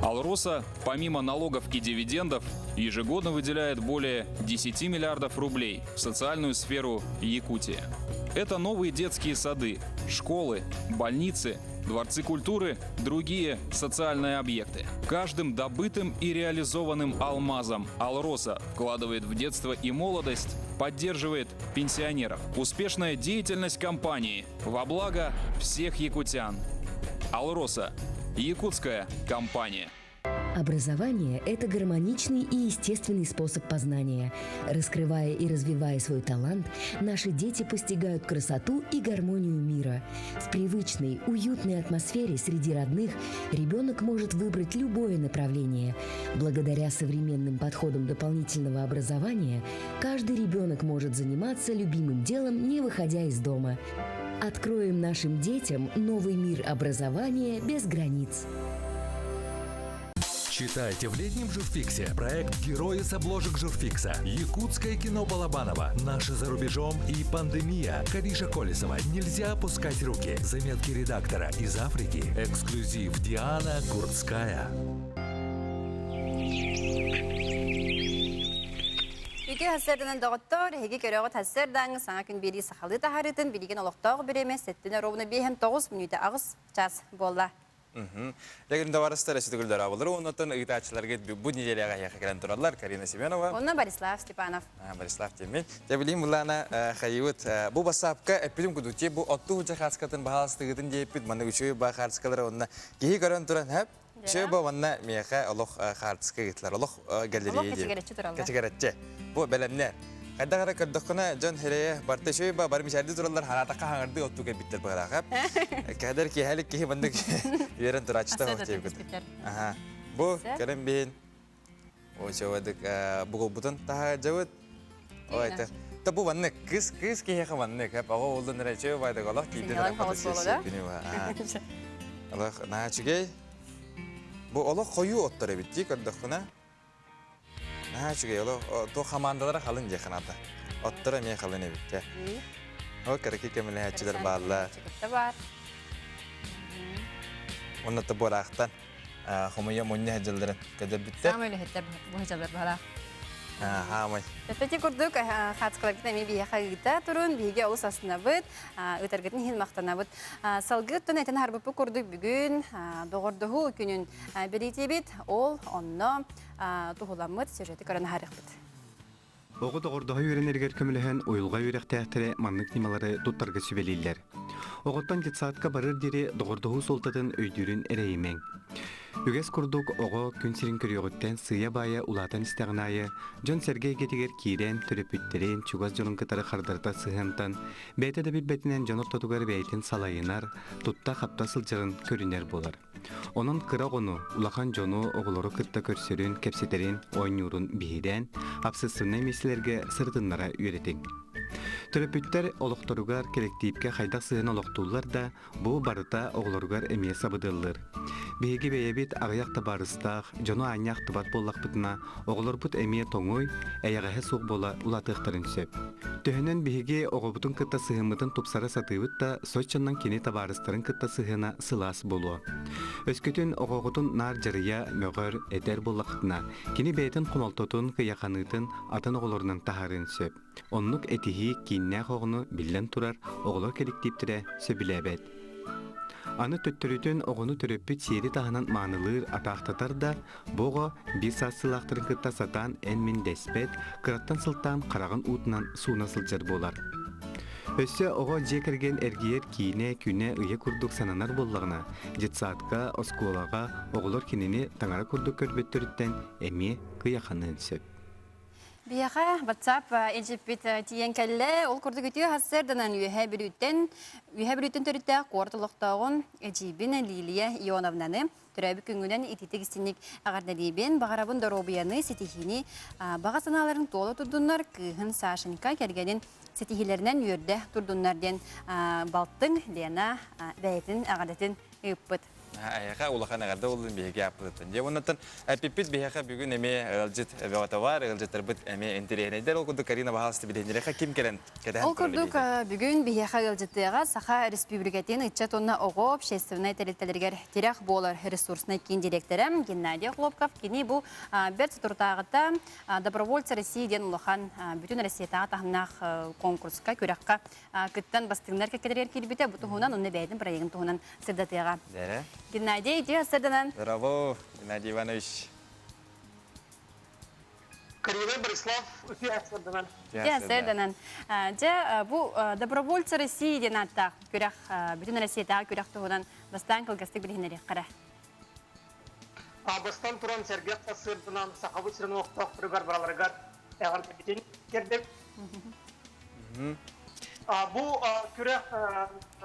Алроса, помимо налогов и дивидендов, ежегодно выделяет более 10 миллиардов рублей в социальную сферу Якутии. Это новые детские сады, школы, больницы, дворцы культуры, другие социальные объекты. Каждым добытым и реализованным алмазом «Алроса» вкладывает в детство и молодость, поддерживает пенсионеров. Успешная деятельность компании во благо всех якутян. «Алроса» – якутская компания. Образование – это гармоничный и естественный способ познания. Раскрывая и развивая свой талант, наши дети постигают красоту и гармонию мира. В привычной, уютной атмосфере среди родных ребенок может выбрать любое направление. Благодаря современным подходам дополнительного образования каждый ребенок может заниматься любимым делом, не выходя из дома. Откроем нашим детям новый мир образования без границ. Читайте в летнем журфиксе проект «Герои с обложек журфикса», Якутское кино Балабанова, «Наши за рубежом» и «Пандемия», Кавиша Колесова, «Нельзя опускать руки», заметки редактора из Африки, эксклюзив Диана Курцкая. Үтүө сарсыарданан доҕоттор, эһиги көрөҕүт сарсыардааҥҥы саҥа күн биэрии сахалыы таһаарыытын билигин олохтоох бириэмэ сэттин оруобуна биэһэн тоҕус мүнүүтэ аҕыс час буолла. Лэгин товарыстар өсүтүгүлдэр абылар уоннаттан ыытааччыларга бу неделяҕа эһиэхэ кэлэн тураллар Карина Семенова. Онно Борислав Степанов. Борислав Тимин. Дьэ билим булаана хайыбыт бу бассаапка эппитим кудук бу оттуу хуча хааскатын баһааластыгытын диэппит маннык үчүгэй баа хаартыскалары онно киһи көрөн туран хэп Үчүгэй бу манна миэхэ олох хаартыска ыытылар олох галерея Олох кэчигирэччи тураллар. Кэчигирэччи. Бу бэлэмнэр. Хайдах эрэ көрдөххүнэ дьон хирэйэ барта үчүгэй ба бары мичээрдии тураллар хараатахха хаҥырдыы оттуу кэлбиттэр быһыраах. Кэдэр киэһэлик киһи маннык үөрэн турааччыта Аса да түспүттэр. Аха. Бу кэлэн биһин Очевадык бугулбутун таһаадьабыт. Ой, это Та бу маннык кыс кыс киһиэхэ маннык хэп оҕо уолун эрэ үчүгэй байдык олох киирдин Синньэлэҥ хаҕыс буолла да? Олох наһаа үчүгэй. Бу олох хойуу оттор эбит дии көрдөххүнэ. Наһаа үчүгэй олох туох хамаандалара халын дии ханата. Оттор эмиэ халын эбит дьэ. Ол кыракый көмөлөһөөччүлэр бааллар. бар. Онно буораахтан хомуйа мунньа сылдьалларын кэдэрбиттэр. Саамай үлэһиттэр бу сылдьаллар баһалаах. Хаамай. Эти курдук хаацкаларгытын эмиэ биһиэхэ ыыта турун, биһиги олус астынабыт, ыытаргытын иһин махтанабыт. Салгыы оттон этэн аһарбыппыт курдук бүгүн доҕордоһуу күнүн бэлиэтиибит. Ол онно туһуламмыт сюжеты көрөн аһарыахпыт. Оҕо доҕордоһо үөрэнэригэр көмөлөһөн уйулҕа үөрэхтээхтэрэ маннык ньымалары туттарга сүбэлииллэр. Оҕоттон детсадка барар диэри доҕордоһуу суолтатын өйдүүрүн эрэйимэҥ. Үгэс курдук оҕо күн сирин көрүөҕүттэн сыыйа-баайа улаатан истэҕин аайы дьон-сэргэ эйгэтигэр киирэн, төрөппүттэрин, чугас дьонун кытары хардарыта сыһыантан, бэйэтэ да билбэтинэн дьон ортотугар бэйэтин салайынар, тутта-хапта сылдьарын көрүнэр буолар. Онон кыра оҕону, улахан дьону, оҕолору кытта көрсөрүн, кэпсэтэрин, оонньуурун биһирээн, общественнай миэстэлэргэ сырытыннара үөрэтиҥ. Төрөппүттэр олохторугар, кэлэктиипкэ хайдах сыһыан олохтууллар да, бу барыта оҕолоругар эмиэ сабыдыаллыыр. Биһиги бэйэбит аҕыйах табаарыстаах, дьону аанньа ахтыбат буоллахпытына, оҕолорбут эмиэ тоҥуй, эйэҕэһэ суох буола улаатыахтарын сөп. Төһөнөн биһиги оҕобутун кытта сыһыаммытын тупсара сатыыбыт да, соччонон кини табаарыстарын кытта сыһыана сылаас буолуо. Өскөтүн оҕоҕутун наар дьарыйа, мөҕөр, этэр буоллаххытына, кини бэйэтин хомолтотун, кыйаханыытын атын оҕолорунан таһаарыан сөп. Оннук этиһии кииннээх оҕону, биллэн турар, оҕолор кэлэктииптэрэ сөбүлээбэт. Аны төттөрүтүн оҕону төрөппүт сиэри таһынан маанылыыр, атаахтатар да, Бу оҕо биир саастыылаахтарын кытта сатаан эн-мин дэспэт, кыраттан сылтаан хараҕын уутунан сууна сылдьар буолар. Өссө оҕо дьиэ кэргэн эргийэр киинэ, күнэ, ыйа курдук сананар буоллаҕына, детсадка, оскуолаҕа оҕолор кинини таҥара курдук көрбөттөрүттэн эмиэ кыйаханыан сөп. Биһиэхэ WhatsApp илдьиппит тиийэн кэллэ. Ол курдук үтүө сарсыарданан Үөһээ Бүлүүттэн Үөһээ Бүлүүттэн төрүттээх куорат олохтооҕун эдьиийбин Лилия Ионовнаны төрөөбүт күҥҥүнэн итиитик истинник эҕэрдэлиибин. Баҕарабын доруобуйаны, ситиһиини, баҕа санааларын туола турдуннар, кыыһын Сашенька кэргэнин ситиһиилэринэн үөрдэ турдуннар диэн балтыҥ Лена бэйэтин эҕэрдэтин ыыппыт. Эһиэхэ улахан эҕэрдэ буоллун биһиги ааппытыттан. Дьэ уоннаттан эппиппит биһиэхэ бүгүн эмиэ ыалдьыт бөҕөтө баар, ыалдьыттарбыт эмиэ интэриэһинэйдэр. Ол курдук Карина баһаалыста билиһиннэриэхэ ким кэлэн кэтэһэн Ол курдук бүгүн биһиэхэ ыалдьыттыаҕа Саха Республикатын ыччат уонна оҕо общественнай тэрилтэлэригэр тирэх буолар ресурснай киин директора Геннадий Охлопков. Кини бу бэрт соторутааҕыта Добровольцы России диэн улахан бүтүн Россиятааҕы таһымнаах конкурска, күрэххэ кыттан бастыҥнар кэккэлэригэр киирбитэ. Бу туһунан уонна бэйэтин проегын туһунан сырдатыаҕа. Геннадий, иди сырданан. Здорово, Геннадий Иванович. Карина Борислав, үтүө сырданан. Үтүө сырданан. Дьэ, бу Добровольцы России диэн ааттаах күрэх, бүтүн Россиятааҕы күрэх туһунан бастаан кылгастык билиһиннэриэххэ эрэ. Бастан туран сэргэх сарсыарданан Сахабыт сирин олохтоохторугар бараларыгар эҕэрдэбитин тиэрдэбит. Бу күрэх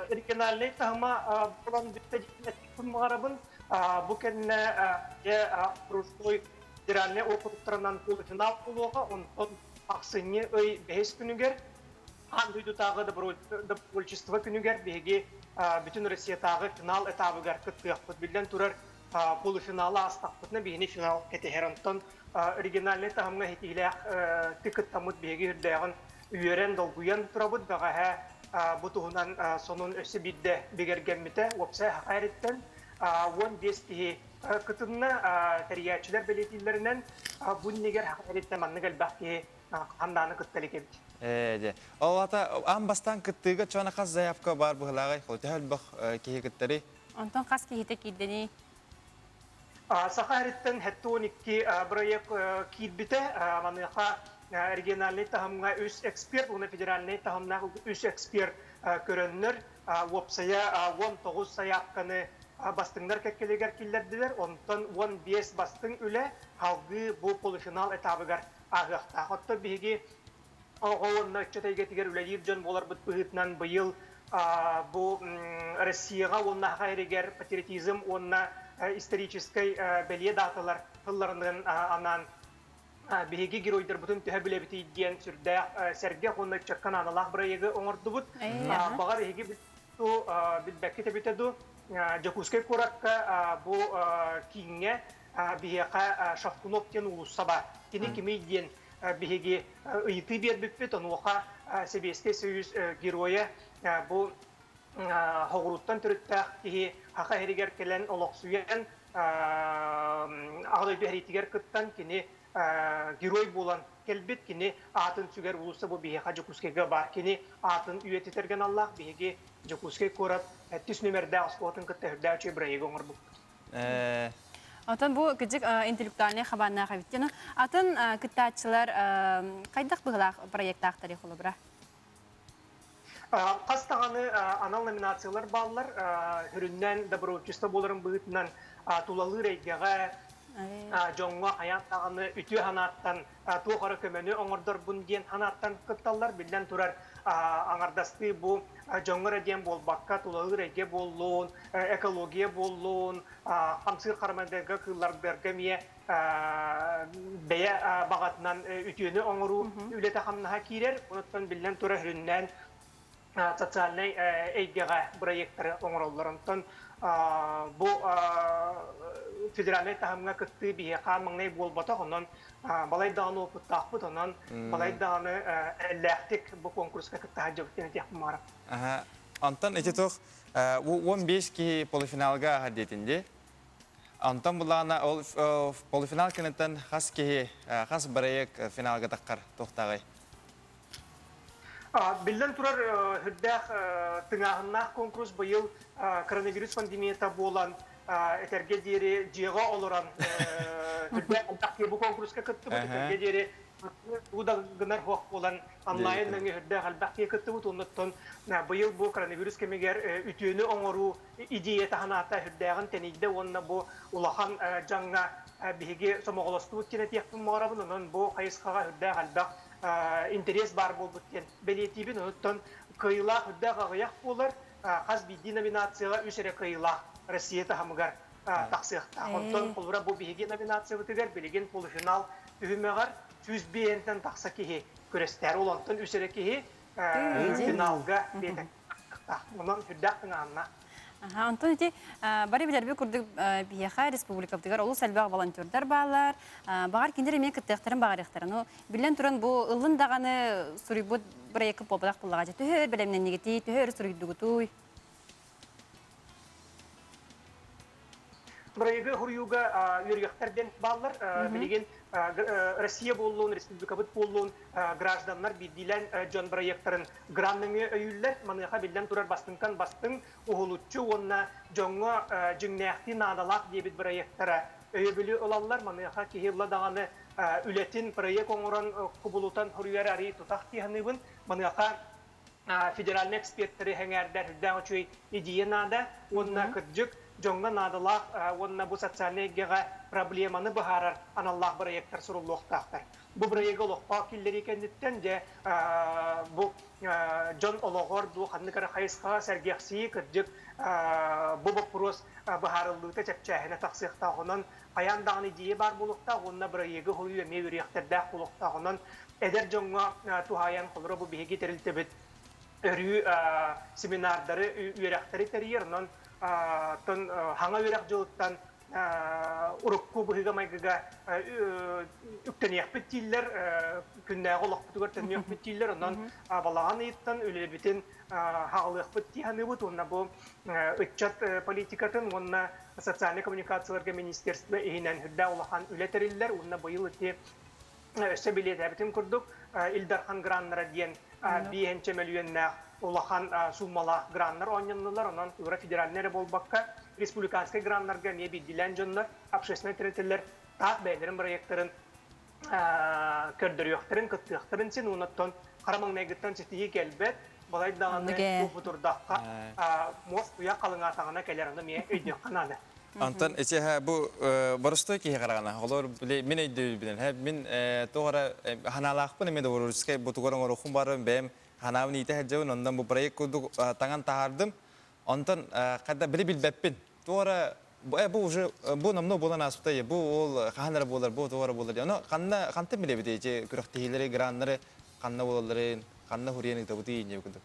региональнай таһыма буолан бүттэ диэн баҕарабын. Бу кэннэ дьэ Русской федеральнай округтарынан полуфинал буолуоҕа. Онтон ахсынньы ый бэһис күнүгэр аан дойдутааҕы добровольчество күнүгэр биһиги бүтүн Россиятааҕы финал этабыгар кыттыахпыт. Биллэн турар, полуфиналы аастахпытына биһини финал кэтэһэр. Онтон региональнай таһымҥа иһитиилээх кыттаммыт биһиги үрдээҕин үөрэн, долгуйан турабыт. Бэҕэһээ бу туһунан сонун өссө биирдэ бигэргэммитэ. Уопсай Саха эриттэн 15 киһи кытынна. Тэрийээччилэр бэлиэтииллэринэн, бу иннигэр Саха эриттэн маннык элбэх киһи хандааны кытта илик эбит. Ээ, дьэ. Ол ата аан бастаан кыттыыга чуона хас заявка баар быһылааҕый? Төһө элбэх киһи кыттарый? Онтон хас киһитэ киирдэний? Саха эриттэн 72 бырайыак киирбитэ. Маныаха региональнай таһымҥа үс эксперт уонна федеральнай таһымнаах үс эксперт көрөннөр, уопсайа 19 сайаапканы бастыҥнар кэккэлигэр киллэрдилэр. Онтон 15 бастыҥ үлэ салгыы бу полуфинал этабыгар ааһыахтаах. Оттон биһиги оҕо уонна ыччат эйгэтигэр үлэлиир дьон буоларбыт быһыытынан быйыл бу Россияҕа уонна Саха сиригэр патриотизм уонна историческай бэлиэ дааталар тылларынан анаан биһиги геройдарбытын төһө билэбитий диэн сүрдээх сэргэх уонна ыччакка наадалаах бырайыагы оҥордубут. Баҕар эһиги билбэккит эбитэ дуу, Дьокуускай куоракка бу кииҥҥэ биһиэхэ Шавкунов диэн уулусса баар. Кини кимий диэн биһиги ыйытыы биэрбиппит, онуоха Сэбиэскэй Союз геройа бу Хоҕуруттан төрүттээх киһи Саха сиригэр кэлэн олохсуйан Аҕа дойду сэриитигэр кыттан кини герой буолан кэлбит. Кини аатын сүгэр уулусса бу биһиэхэ Дьокуускайга баар. Кини аатын үйэтитэргэ аналлаах биһиги Дьокуускай куорат түс нүмердээх оскуолатын кытта үрдээх үчүгэй бырайыагы оҥорбуппут. Отон бу кыдьык интеллектуальнай хабааннаах эбит. Атын кыттааччылар хайдах быһылаах проектаахтарый холобура? Хас даҕаны анал номинациялар бааллар. Сүрүннээн добровольчество буоларын быһыытынан тулалыыр эйгэҕэ дьоҥҥо хайаан даҕаны үтүө санааттан туох эрэ көмөнү оҥордорбун диэн санааттан кытталлар. Биллэн турар, аҥардастыы бу дьоҥҥо эрэ диэн буолбакка, тулалыыр эйгэ буоллун, экология буоллун, хамсыыр харамайдарга, кыыллардарга эмиэ бэйэ баҕатынан үтүөнү оҥоруу үлэтэ-хамнаһа киирэр. Онуттан биллэн турар, сүрүннээн социальнай эйгэҕэ бырайыактары оҥороллор. Онтон бу федеральнай таһымҥа кыттыы биһиэхэ маҥнай буолбатах, онон балай даҕаны опыттаахпыт, онон балай даҕаны эрэллээхтик бу куонкуруска кытта сылдьабыт диэн этиэхпин баҕарабын. Онтон ити туох 15 киһи полуфиналга аһар диэтин дии. Онтон булаана ол полуфинал кэнниттэн хас киһи, хас бырайыак финалга таххар туохтааҕый? Биллэн турар, үрдээх тыҥааһыннаах конкурс быйыл коронавирус пандемията буолан этэргэ диэри дьиэҕэ олорон үрдээх элбэх бу конкурска кыттыбыт этэргэ диэри уу да гынар суох буолан онлайн нөҥүө үрдээх элбэх киһи кыттыбыт оннуттан быйыл бу коронавирус кэмигэр үтүөнү оҥоруу идея таһынаата үрдээҕин тэнийдэ уонна бу улахан дьаҥҥа биһиги сомоҕолостубут диэн этиэхпин баҕарабын онон бу хайысхаҕа үрдээх элбэх интэриэс баар буолбут диэн бэлиэтиибин. Онуттан кыайыылаах үрдээх аҕыйах буолар, хас биирдии номинацияҕа үс эрэ кыайыылаах Россия таһымыгар тахсыахтаах. Онтон холобура бу биһиги номинациябытыгар билигин полуфинал түһүмэҕэр 105-тэн тахса киһи күрэстээр. Ол онтон үс эрэ киһи финалга биэтэктаах. Онон үрдээх тыҥаанна. Онтон ити бары билэрбит курдук биһиэхэ республикабытыгар олус элбэх волонтердар бааллар. Баҕар кинилэр эмиэ кыттыахтарын баҕарыахтара. Ну, биллэн туран бу ыллын даҕаны суруйбут бырайыакка буолбатах буоллаҕа. Төһө өр бэлэмнэннигитий, төһө өр суруйдугутуй? Бырайыагы суруйууга үөрүйэхтэр диэн бааллар. Билигин Россия буоллун, республикабыт буоллун, гражданнар биирдиилээн дьон бырайыактарын грант нөҥүө өйүүллэр. Маныаха биллэн турар бастыҥтан бастыҥ, уһулуччу уонна дьоҥҥо дьиҥнээхтии наадалаах диэбит бырайыактара өйөбүлү ылаллар. Маныаха киһи ылла даҕаны үлэтин проект оҥорон кубулутан суруйар арыый тутах дии саныыбын. Маныаха федеральнай экспертэри сэҥээрдэр үрдээх үчүгэй идея наада уонна кырдьык дьоҥҥо наадалаах уонна бу социальнай эйгэҕэ проблеманы быһаарар аналлаах бырайыактар суруллуохтаахтар. Бу бырайыагы олоххо киллэрии кэнниттэн дьэ бу дьон олоҕор дуу ханнык эрэ хайысхаҕа сэргэхсийии кырдьык бу боппуруос быһаарыллыыта чэпчээһинэ тахсыахтаах. Онон хайаан даҕаны идея баар буолуохтаах уонна бырайыагы суруйуу эмиэ үөрүйэхтэрдээх буолуохтаах. Онон эдэр дьоҥҥо туһаайан холоро бу биһиги тэрилтэбит өрүү семинардары, үөрэхтэри тэрийэр. Онон хаҥа үөрэх дьылыттан урукку быһыыга-майгыга үктэниэхпит дииллэр, күннээҕи олохпутугар төннүөхпүт дииллэр. Онон балаҕан ыйыттан үлэбитин хаҕалыахпыт дии саныыбыт уонна бу ыччат политикатын уонна социальнай коммуникацияларга министерство иһинэн үрдээх улахан үлэ тэриллэр уонна быйыл ити өссө билиэтээбитим курдук Ил Дархан граннара диэн биэһинчэ мөлүйүөннээх улахан суумалаах граннар оонньоннулар. Онон тура федеральнай эрэ буолбакка, республиканскай граннарга эмиэ биирдиилээн дьоннор, общественнай тэрилтэлэр таах бэйэлэрин проектарын көрдөрүөхтэрин, кыттыахтарын син уонна хара маҥнайгыттан ситиһии кэлбэт, балай даҕаны уопутурдахха муос уйа халыҥаатаҕына кэлэр, ону эмиэ өйдүөххэ наада. Антон ити бу боростой киһи хараҕына, олор били мин өйдүүбүнэн, мин тоҕо эрэ ханаалаахпын эмиэ добровольческай бутугар оҥоруохпун баарым бэйэм ханаабын иитэ сылдьабын, онон бу проект курдук таҥан таһаардым. Онтон хата били билбэппин. Тоҕо эрэ бу уже бу номнуо буолан ааспыта бу ол хаһан эрэ буолар, бу тоҕо эрэ буолар. Ону ханна хантан билэбит ити күрэхтэһиилэри, граннары ханна буолалларын, ханна хуруйан ыытабытый инньэ курдук.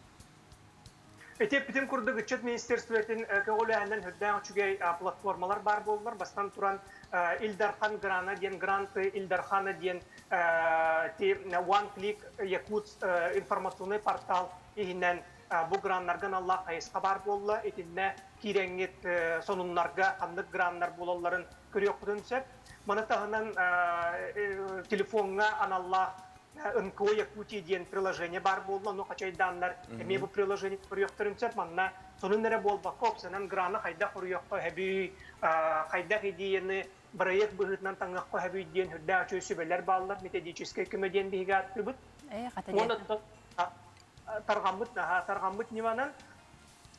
Ити эппитим курдук ыччат министерствотын көҕүлээһинэн үрдээх үчүгэй платформалар баар буоллар. Бастан туран Ил Дархан грана диэн гранты Ил Дархана диэн One Click Якутс информационный портал иһинэн бу граннарга аналлаах хайысха баар буолла. Итиннэ киирэҥҥит сонуннарга ханнык граннар буолалларын көрүөххүтүн сөп. Маны таһынан телефоҥҥа аналлаах НКО Якутия диэн приложение баар буолла, ону хачайдааннар эмиэ бу приложение көрүөхтэрин сөп. Манна сонун эрэ буолбакка, опсанан граны хайдах хоруйуохха сөбүй, хайдах идеяны проект быһыытынан таҥыахха сөбүй диэн үрдээх үчүгэй сүбэлэр бааллар, методическай көмө диэн биһиги ааттыыбыт. Уонна тарҕаммыт, тарҕаммыт ньыманан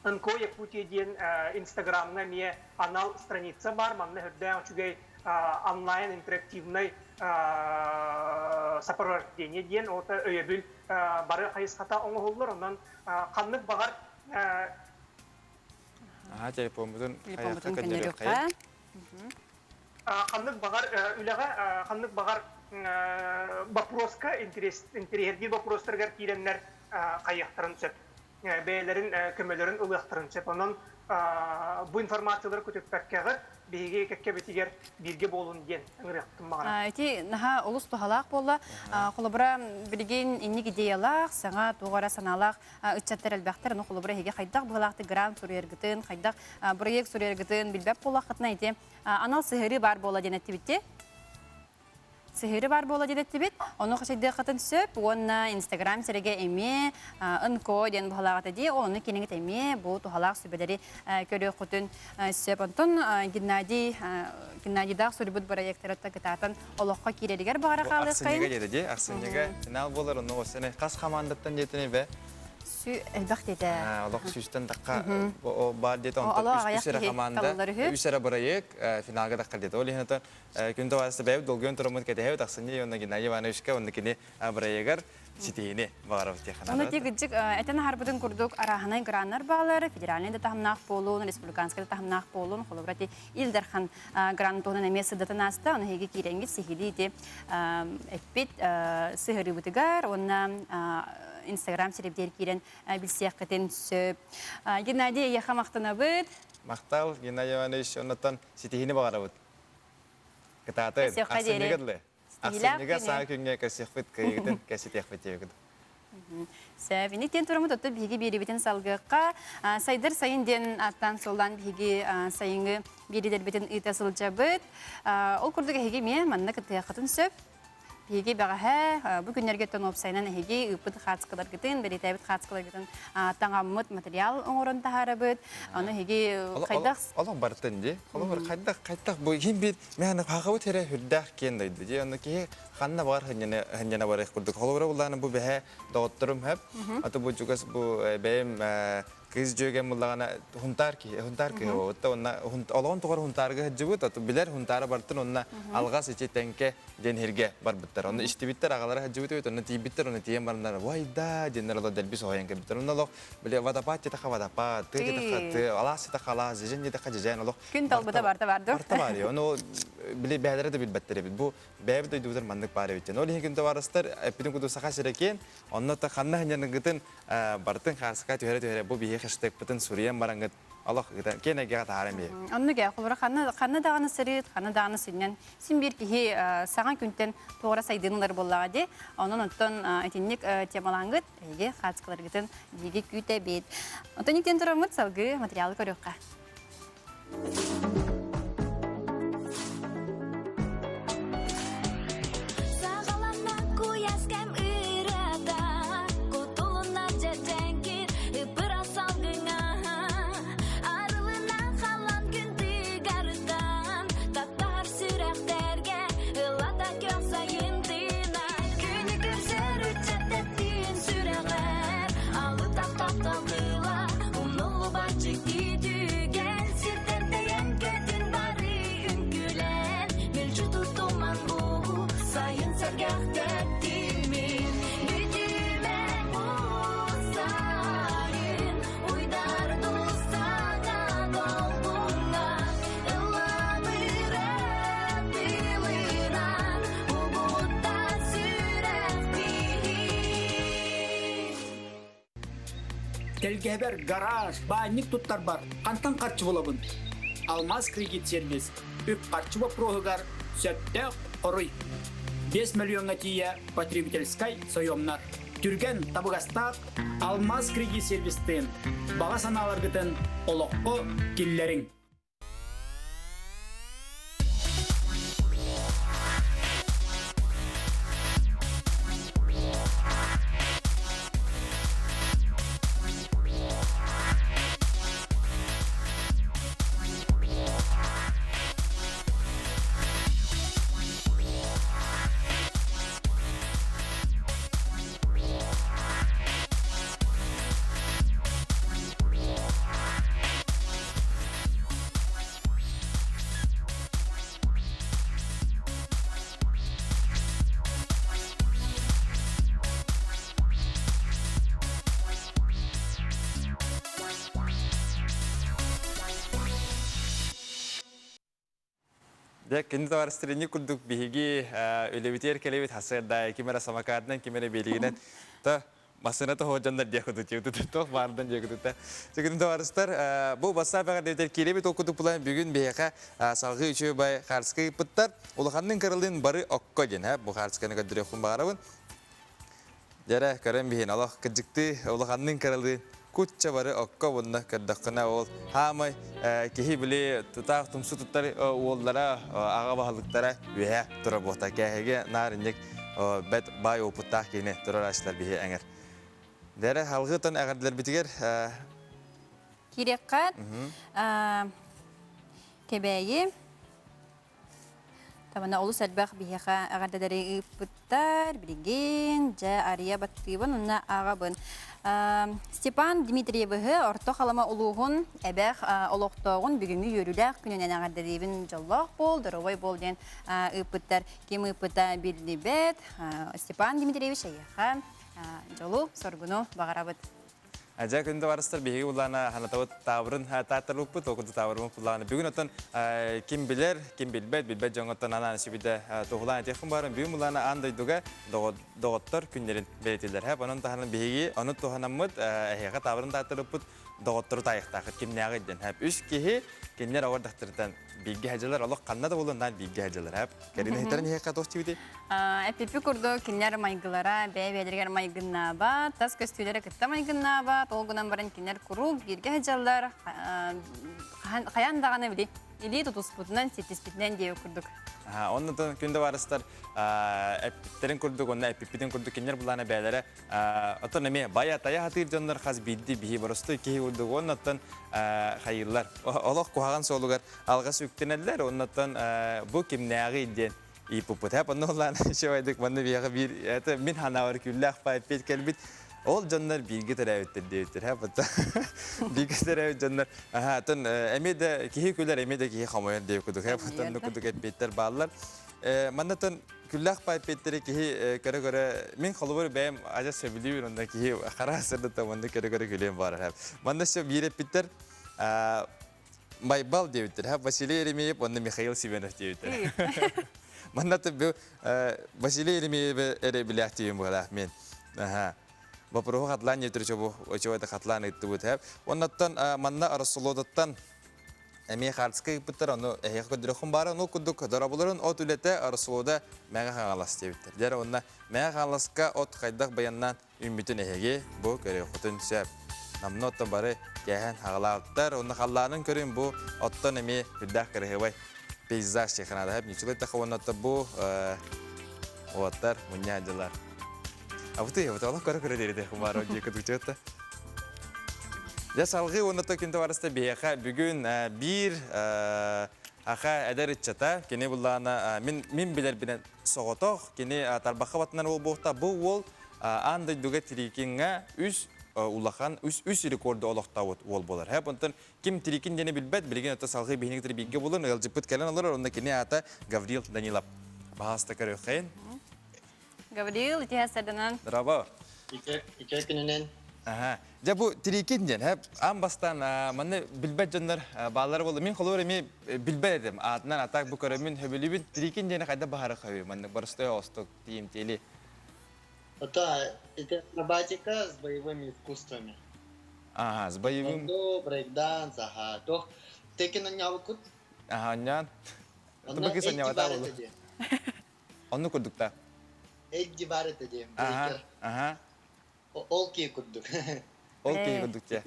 НКО Якутия диэн Инстаграмҥа эмиэ анал страница баар. Манна үрдээх үчүгэй онлайн интерактивнай сопровождение диэн ота өйөбүл бары хайысхата оҥоһуллар. Онон ханнык баҕар Аха, телефоммутун Телефоммутун көннөрүөххэ. Ханнык баҕар үлэҕэ ханнык баҕар вопроска интэриэһиргиир вопростарыгар киирэннэр хайыахтарын сөп. Бэйэлэрин көмөлөрүн ылыахтарын сөп. Онон бу информациялары көтүппэккэҕит биһиги кэккэбитигэр бииргэ буолун диэн ыҥырыахпытын баҕарабын. Ити наһаа олус туһалаах буолла. Холобура, билигин инник идеялаах, саҥа туох эрэ санаалаах ыччаттар элбэхтэр. Ону холобура эһиги хайдах быһалаахтык грант суруйаргытын, хайдах проект суруйаргытын билбэт буоллаххытына ити анал сыһыарыы баар буола диэн эттибитти. Сыһыары баар буола диэн эттибит. Ону хачайдыаххытын сөп уонна Инстаграм сирэгэ эмиэ НКО диэн быһалааҕыта дии. Ону киниҥит эмиэ бу туһалаах сүбэлэри көрүөххүтүн сөп. Онтон Геннадий Геннадийдаах суруйбут бырайыактарыттан кытаатан олоххо киирэригэр баҕара хаалыаххайын. Ахсынньыга диэтэ дии. Ахсынньыга финал буолар. Онно осене хас хамаандаттан диэтини бе? Сүү элбэх диэтэ. Олох сүүстэн тахха баар диэтэ. Онтон үс эрэ хамаанда, үс эрэ бырайыак финалга тахха диэтэ. Ол иһин Күн табаарыста бэйэбит долгуйан тураммыт кэтэһэбит ахсынньы уонна Геннадий Ивановичка уонна кини бырайыагар ситиһиини баҕарабыт диэххэ Ону ти кырдьык этэн аһарбытын курдук арааһынай граннар баалар, федеральнай да таһымнаах буолуун, республиканскай да таһымнаах буолуун, холобура ти Ил Дархан грант туһунан эмиэ сырдатан ааста, ону эһиги киирэҥҥит сиһилии ити эппит сыһырыыбытыгар уонна Инстаграм сирэбитигэр киирэн билсиэххитин сөп. Геннадий, эйиэхэ махтанабыт. Махтал, Геннадий Иванович, оннуттан ситиһиини баҕарабыт. Кытаатын, ахсынньыга дылы. Ахсынньыга саҥа күҥҥэ көрсүөхпүт, кыайыгытын кэситиэхпит диэбит. Сөп. Инник диэн тураммыт оттон биһиги биэрибитин салгыахха. Сайдар сайын диэн ааттаан суоллаан биһиги сайыҥҥы биэрилэрбитин ыыта сылдьабыт. Ол курдук эһиги эмиэ манна кыттыаххытын сөп. Биһиги бэҕэһээ бу күннэргэ тон уопсайынан эһиги ыыппыт хаацкаларгытын, бэлиэтээбит хаацкаларгытын таҥаммыт материал оҥорон таһаарабыт. Аны эһиги хайдах Олох бартын дии. Холобур хайдах хайдах бу иһин биир мэһэни хахабыт эрэ хүрдээх киэн дойду дии. Онно киһи ханна баҕар хынньана барыах курдук. Холобура буллааны бу бэһэ доҕотторум хэп. Аты бу чугас бу бэйэм кыыс дьүөгэм буллаҕына хунтаар киһи хунтаар кыһа буолбут онна олоҕун тухары хунтаарга сылдьыбыт аты билэр хунтаара бартын онна алҕас ичи тэҥкэ диэн сиргэ барбыттар онно истибиттэр аҕалара сылдьыбыт эбит онно тиийбиттэр онно тиийэн бараннар вайда диэннэр олох дэлби соһуйан кэлбиттэр онно олох били водопад диэтэххэ водопад тыа диэтэххэ тыа алаас диэтэххэ алаас дьэдьэн диэтэххэ дьэдьэн олох күн талбыта барта бар дуо барта бар ону били бэйэлэрэ да билбэттэр эбит бу бэйэбит дойдубутугар маннык баар эбит диэн ол иһин күн табаарыстар эппитин курдук саха сирэ киэн онно та ханна сынньаныгытын барытын хаарсыка түһэрэ-түһэрэ бу биһиги хэштегпытын суруйан бараҥҥыт. Олох киэн эйгэҕэ таһааран биһи. Оннук ээ, холобура ханна ханна даҕаны сырыт, ханна даҕаны сынньан син биир киһи саҥа күнтэн туора сайдыыны ылар буоллаҕа дии. Онон оттон итинник темалаангыт эһиги хаачыкаларгытын биһиги күүтэбит. Оттон итиэн тураммыт салгыы материалы көрүөххэ. Тэлгэһэбэр гараж, баанньык туттарбар хантан харчы булабын? Алмаз кредит сервис үп-харчы боппуруоһугар сөптөөх хоруй. 5 миллиоҥҥа тиийэ потребительскай сойуомнар. Түргэн, табыгастаах Алмаз кредит сервистыын баҕа санааларгытын олоххо киллэриҥ. Дьэ, кини товарищтарыни курдук биһиги үлэбитигэр кэлэбит хасыарда ким эрэ самокатынан, ким эрэ биэлигинэн та массыына тоһуодьаннар диэх кутут туох баардан диэх кутутта. Күнү товарищтар, бу бассаап эҕэрдэтигэр киирэбит ол курдук булан бүгүн биһиэхэ салгыы үчүгэй бай хаарыска ыыппыттар. Улаханныын кыралыын бары окко диэн, бу хаарысканы көрдөрүөхпүн баҕарабын. Дьэрэ, көрөн биһин олох кырдьыктыы улаханныын кыралыын кучча бары окко bunна көрдөххүнэ ол хаамай киһи били тутаах тумсу туттар уоллара аҕа баһылыктара үөһэ турар буолта кээһигэ наар инник бэт баай опыттаах киһини турар аачылар биһи эҥэр. Дэрэ халгытан эҕэрдэлэрбитигэр Киириэххэ Кэбээйи Табана олус элбэх биһиэхэ эҕэрдэлэри ыыппыттар. Билигин дьэ арыйа баттыыбын уонна ааҕабын. Степан Дмитриевиһы Орто Халыма улууһун эбэх олохтооҕун бүгүҥҥү үөрүүлээх күнүнэн эҕэрдэлиибин дьоллоох буол, доруобай буол диэн ыыппыттар. Ким ыыппыта биллибэт. Степан Дмитриевич эйиэхэ дьолу, соргуну баҕарабыт. Дьэ, күндү барыстар биһиги буллаана ханатабыт таабырын тааттарбыппыт, ол курдук таабырыммыт буллаана. Бүгүн оттон ким билэр, ким билбэт, билбэт дьоҥҥоттон анаан сүбүдэ туһулаан этиэххин баарым. Бүгүн буллаана аан дойдуга доҕоттор күннэрин бэлиэтииллэр. Хэп, онон таһынан биһиги ону туһанаммыт эһиэхэ таабырын тааттарбыппыт доҕоттору таайыахтаахыт кимнээҕий диэн. Хэп, үс киһи кинилэр оҕор дахтарыттан бииргэ сылдьаллар, олох ханна да буоллун наан бииргэ сылдьаллар. Хэп, кэрин иһиттэрин иһиэххэ туох диибитий? Эппиппи курдук кинилэр майгылара бэйэ-бэйэлэригэр майгыннаабат, тас көстүүлэрэ кытта майгыннаабат, ол гынан баран кинилэр куруук бииргэ сылдьаллар, хайаан даҕаны били илии тутуспутунан, ситтиспитинэн диэбит курдук. Онно күндэ барыстар эппиттерин курдук, онно эппиппитин курдук кинилэр булаана бэйэлэрэ оттон эмиэ бая тая хатыыр дьоннор хас биирдии биһи боростуой киһи курдук оннуттан хайыыллар. Олох куһаҕан суолугар алҕас үктэнэллэр, оннуттан бу кимнээҕий диэн ииппуппут. Хэп онно улаан үчүгэйдик манна биһиэхэ биир это мин ханаабар күллээх паайпет кэлбит. Ол дьоннор бииргэ төрөөбүттэр диэбиттэр. Хэп оттон бииргэ төрөөбүт дьоннор аха оттон эмиэ да киһи күлэр, эмиэ да киһи хомойор диэбит курдук. Хэп оттон курдук эппиэттэр бааллар. Манна оттон күллээх паайпеттэри киһи көрө-көрө мин холобур бэйэм адьас сөбүлүүбүн онно киһи хара сырдыта манна көрө-көрө күлүөн баҕарар. Манна все биир эппиттэр Байбал диэбиттэр, Василий Еремеев уонна Михаил Семенов диэбиттэр. Манна Василий Еремеевы эрэ билээхтиибин быһалаах мен. Вопроһу хатлаан диэтир бу очевой да хатлаан ыыттыбыт хэп. Оннаттан манна Ороссолуодаттан эмиэ хаартыска ыыппыттар, ону эһиэхэ көрдөрөххүн баара, ону курдук дорабыларын от үлэтэ Ороссолуода Мэҥэ Хаҥалас диэбиттэр. Дьэ уонна Мэҥэ Хаҥаласка от хайдах баяннаан үүммүтүн эһиги бу көрүөххүтүн сөп. Намна оттон бары кээһэн хаҕалаабыттар, уонна халлаанын көрүн бу оттон эмиэ үрдээх кыраһыабай пейзаж чеханаада хэп ньучулай таха уонна бу уоттар мунньа дьылар. Абыты, абыты, олох көрө-көрө диэри хумаара дии кытычыатта. Дьэ салгыы уонна то күн табарыста биһиэхэ бүгүн биир аха эдэр ыччата кини буллаана мин мин билэрбинэн соҕотох кини тарбахха батынар уол буолта бу уол аан дойдуга трекиҥҥа үс улахан үс үс рекорду олохтообут уол буолар. Хэп онтон ким трекин диэни билбэт билигин ото салгыы биһиги трибигэ булун ыалдьыппыт кэлэн олорор онно кини аата Гаврил Данилов. Баһаста көрүөххэйин. Гаврил, итиһэ сарданан. Браво. Икэ күнүнэн. Аха. Дьэ бу трикин диэн, һэ, аан бастаан манна билбэт дьоннор бааллара буолла. Мин холобур эмиэ билбэт этим. Аатынан атак бу көрөммүн хөбүлүүбүн. Трикин диэни хайда баһары хөбү маннык боростой оҕостук тиийимтиэли. Это, это акробатика с боевыми искусствами. Ага, с боевым. Тэквондо, брейкданс, ага. Тох текен анньаабыккут? Ага, анньаан. Онно эдди Онну курдук да. Эдди бар этэ диэн брейкер. Аха. Ол киһи курдук. Ол киһи курдук дьэ.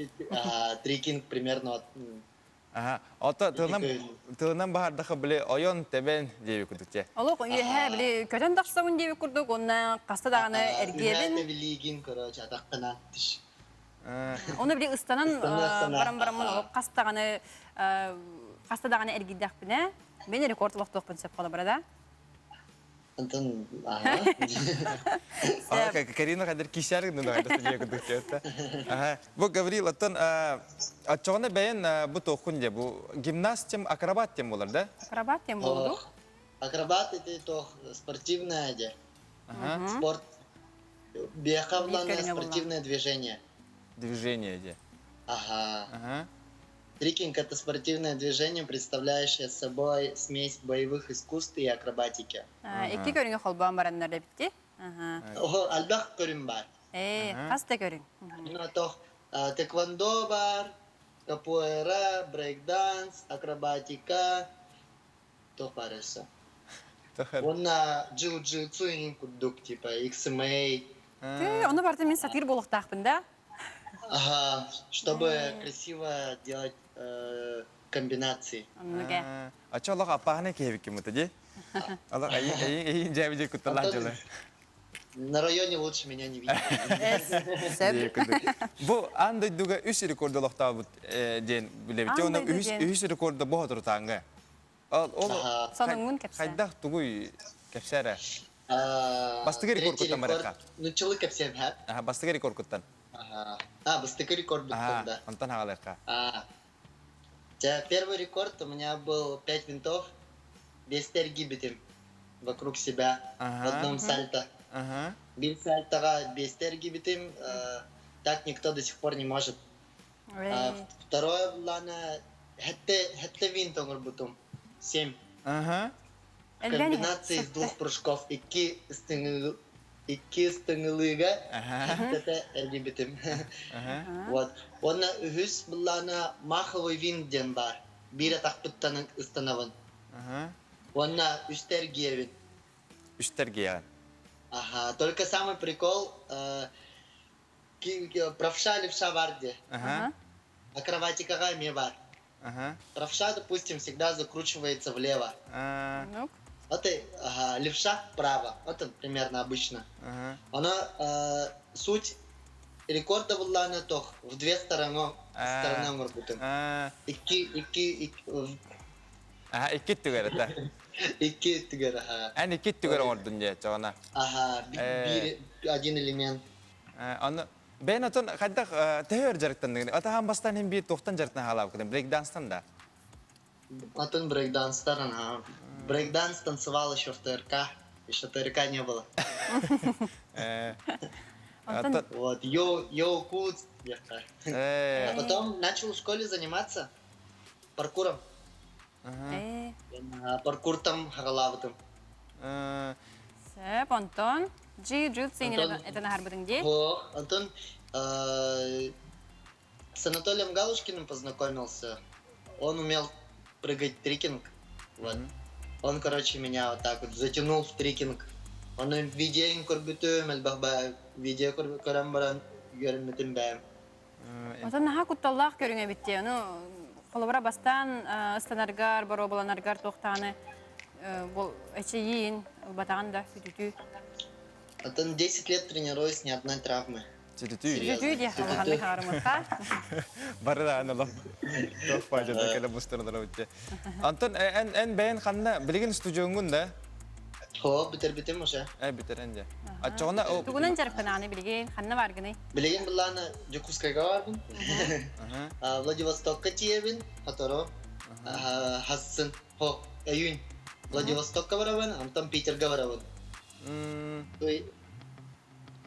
Трекинг примерно Аха. Ото тылынан тылынан баһардаха били ойон тебен диэби курдук дьэ. Олох үөһэ били көтөн тахсабын диэби курдук онна хаста даҕаны эргиэбин. Үөһэ тэбилиигин короче атаххына тиш. Оны били ыстанан баран бараммын олох хас даҕаны хаста даҕаны эргийдэхпинэ мен рекорд олохтуохпун сөп холобура да. Антон, ага. Карина хадыр кисяр гына Ага. Бу Гаврил, оттон оччоҕуна бэйэн бу туоххун дьэ бу гимнаст тем акробат тем болар да? Акробат тем болду. Акробат это то спортивное де. Спорт. Биохавланное спортивное движение. Движение де. Ага. Ага. Трикинг – это спортивное движение, представляющее собой смесь боевых искусств и акробатики. Икки көрүҥү холбоон бараннар эбитти. Ого, элбэх көрүҥ бар. Э, хас да көрүҥ. Ну, то тэквондо бар, капоэра, брейкданс, акробатика, то барыса. Уонна джиу-джитсу иһин курдук, типа XMA. Ты, ону барыта мин сатыыр буолуохтаахпын да? Ага, чтобы красиво делать комбинации. Оннук Ача олох аппаһына киһибиккин мыта ди. Олох эйин эйин эйин дьээбидир кутталаах дьылы. На районе лучше меня не видеть. Бу аан дойдуга үс рекорду олохтообут диэн билэбит. Онно үһүс үһүс рекорду бу соторутааҥҥа. Ол ол Сонуҥҥун кэпсээ. Хайдах тугуй кэпсээ эрэ. Бастакы рекордкуттан барыахха. Нуччалыы кэпсиэм һэ. Аха, бастакы рекордкуттан. А, бастакы рекордбуттан да. Онтон хаалыахха. Первый рекорд у меня был 5 винтов, без гибитим вокруг себя в одном сальто. Бил сальтоға без гибитим, так никто до сих пор не может. Второе плана хэтте винт оҥорбутум. 7. Ага. Комбинация из двух прыжков. Икки икки ыстыҥылыыга хаттата эргийбитим. Вот. Уонна үһүс былаана маховый винт диэн баар. Биир атахпыттан ыстанабын. Уонна үстэ эргийэбин. Үстэ эргийэҕин. Ага. Только самый прикол, правша левша бар де. Акробатикаҕа эмиэ бар. Правша, допустим, всегда закручивается влево. Вот и ага, левша вправо. Вот он примерно обычно. Она суть рекорда буллаана тох в две стороны стороны оҥорбутум. Икки икки Аха, икки түгэр это. Икки түгэр, аха. Эн икки түгэр оҥордун дии, чоҕуна. Аха, биир один элемент. Аны бэйэн отон хайдах төһө өр дьарыктанныгын? Атахан бастан хин биир туохтан дьарыктан хаалаабыккын? Брейкданстан да? Атын брейкданстан, ага. Брейкданс танцевал еще в ТРК. Еще ТРК не было. Вот, йоу, йоу, кут, А потом начал в школе заниматься паркуром. Паркур там хагалабытым. Сөп, онтон Джи-джитсу этэн аһарбытыҥ дии? О, онтон с Анатолием Галушкиным познакомился. Он умел прыгать трикинг. Вот. Он, короче, меня вот так вот затянул в трикинг. Он видео көрбүтүм, элбэх видео көрөн баран үөрэммитим бэйэм. Отон наһаа кутталлаах көрүҥ эбит дии. Ону холобура бастаан ыстанаргар, боруобаланаргар туохтааны бұл эчэйиин ылбатаҕын да сүтүтүү. Атын 10 лет тренируюсь, ни одной травмы. Сүтүтүү. Сүтүтүү диэх улаханнык хаарымыкка. Бары да аналам. Туох баажада кэлэ мустарылар битте. Антон эн эн бэйэн ханна билигин студиоҥҥун да? Хоо, бүтэрбитим уже. Э бүтэрэн дьэ. Аччоҕуна Тугунан дьарыктанааны билигин ханна баргыный? Билигин былааны Дьокуускайга барбын. Владивостокка тиийэбин, сотору. Хассын, хо, өйүүн. Владивостокка барабын, онтон Питерга барабын.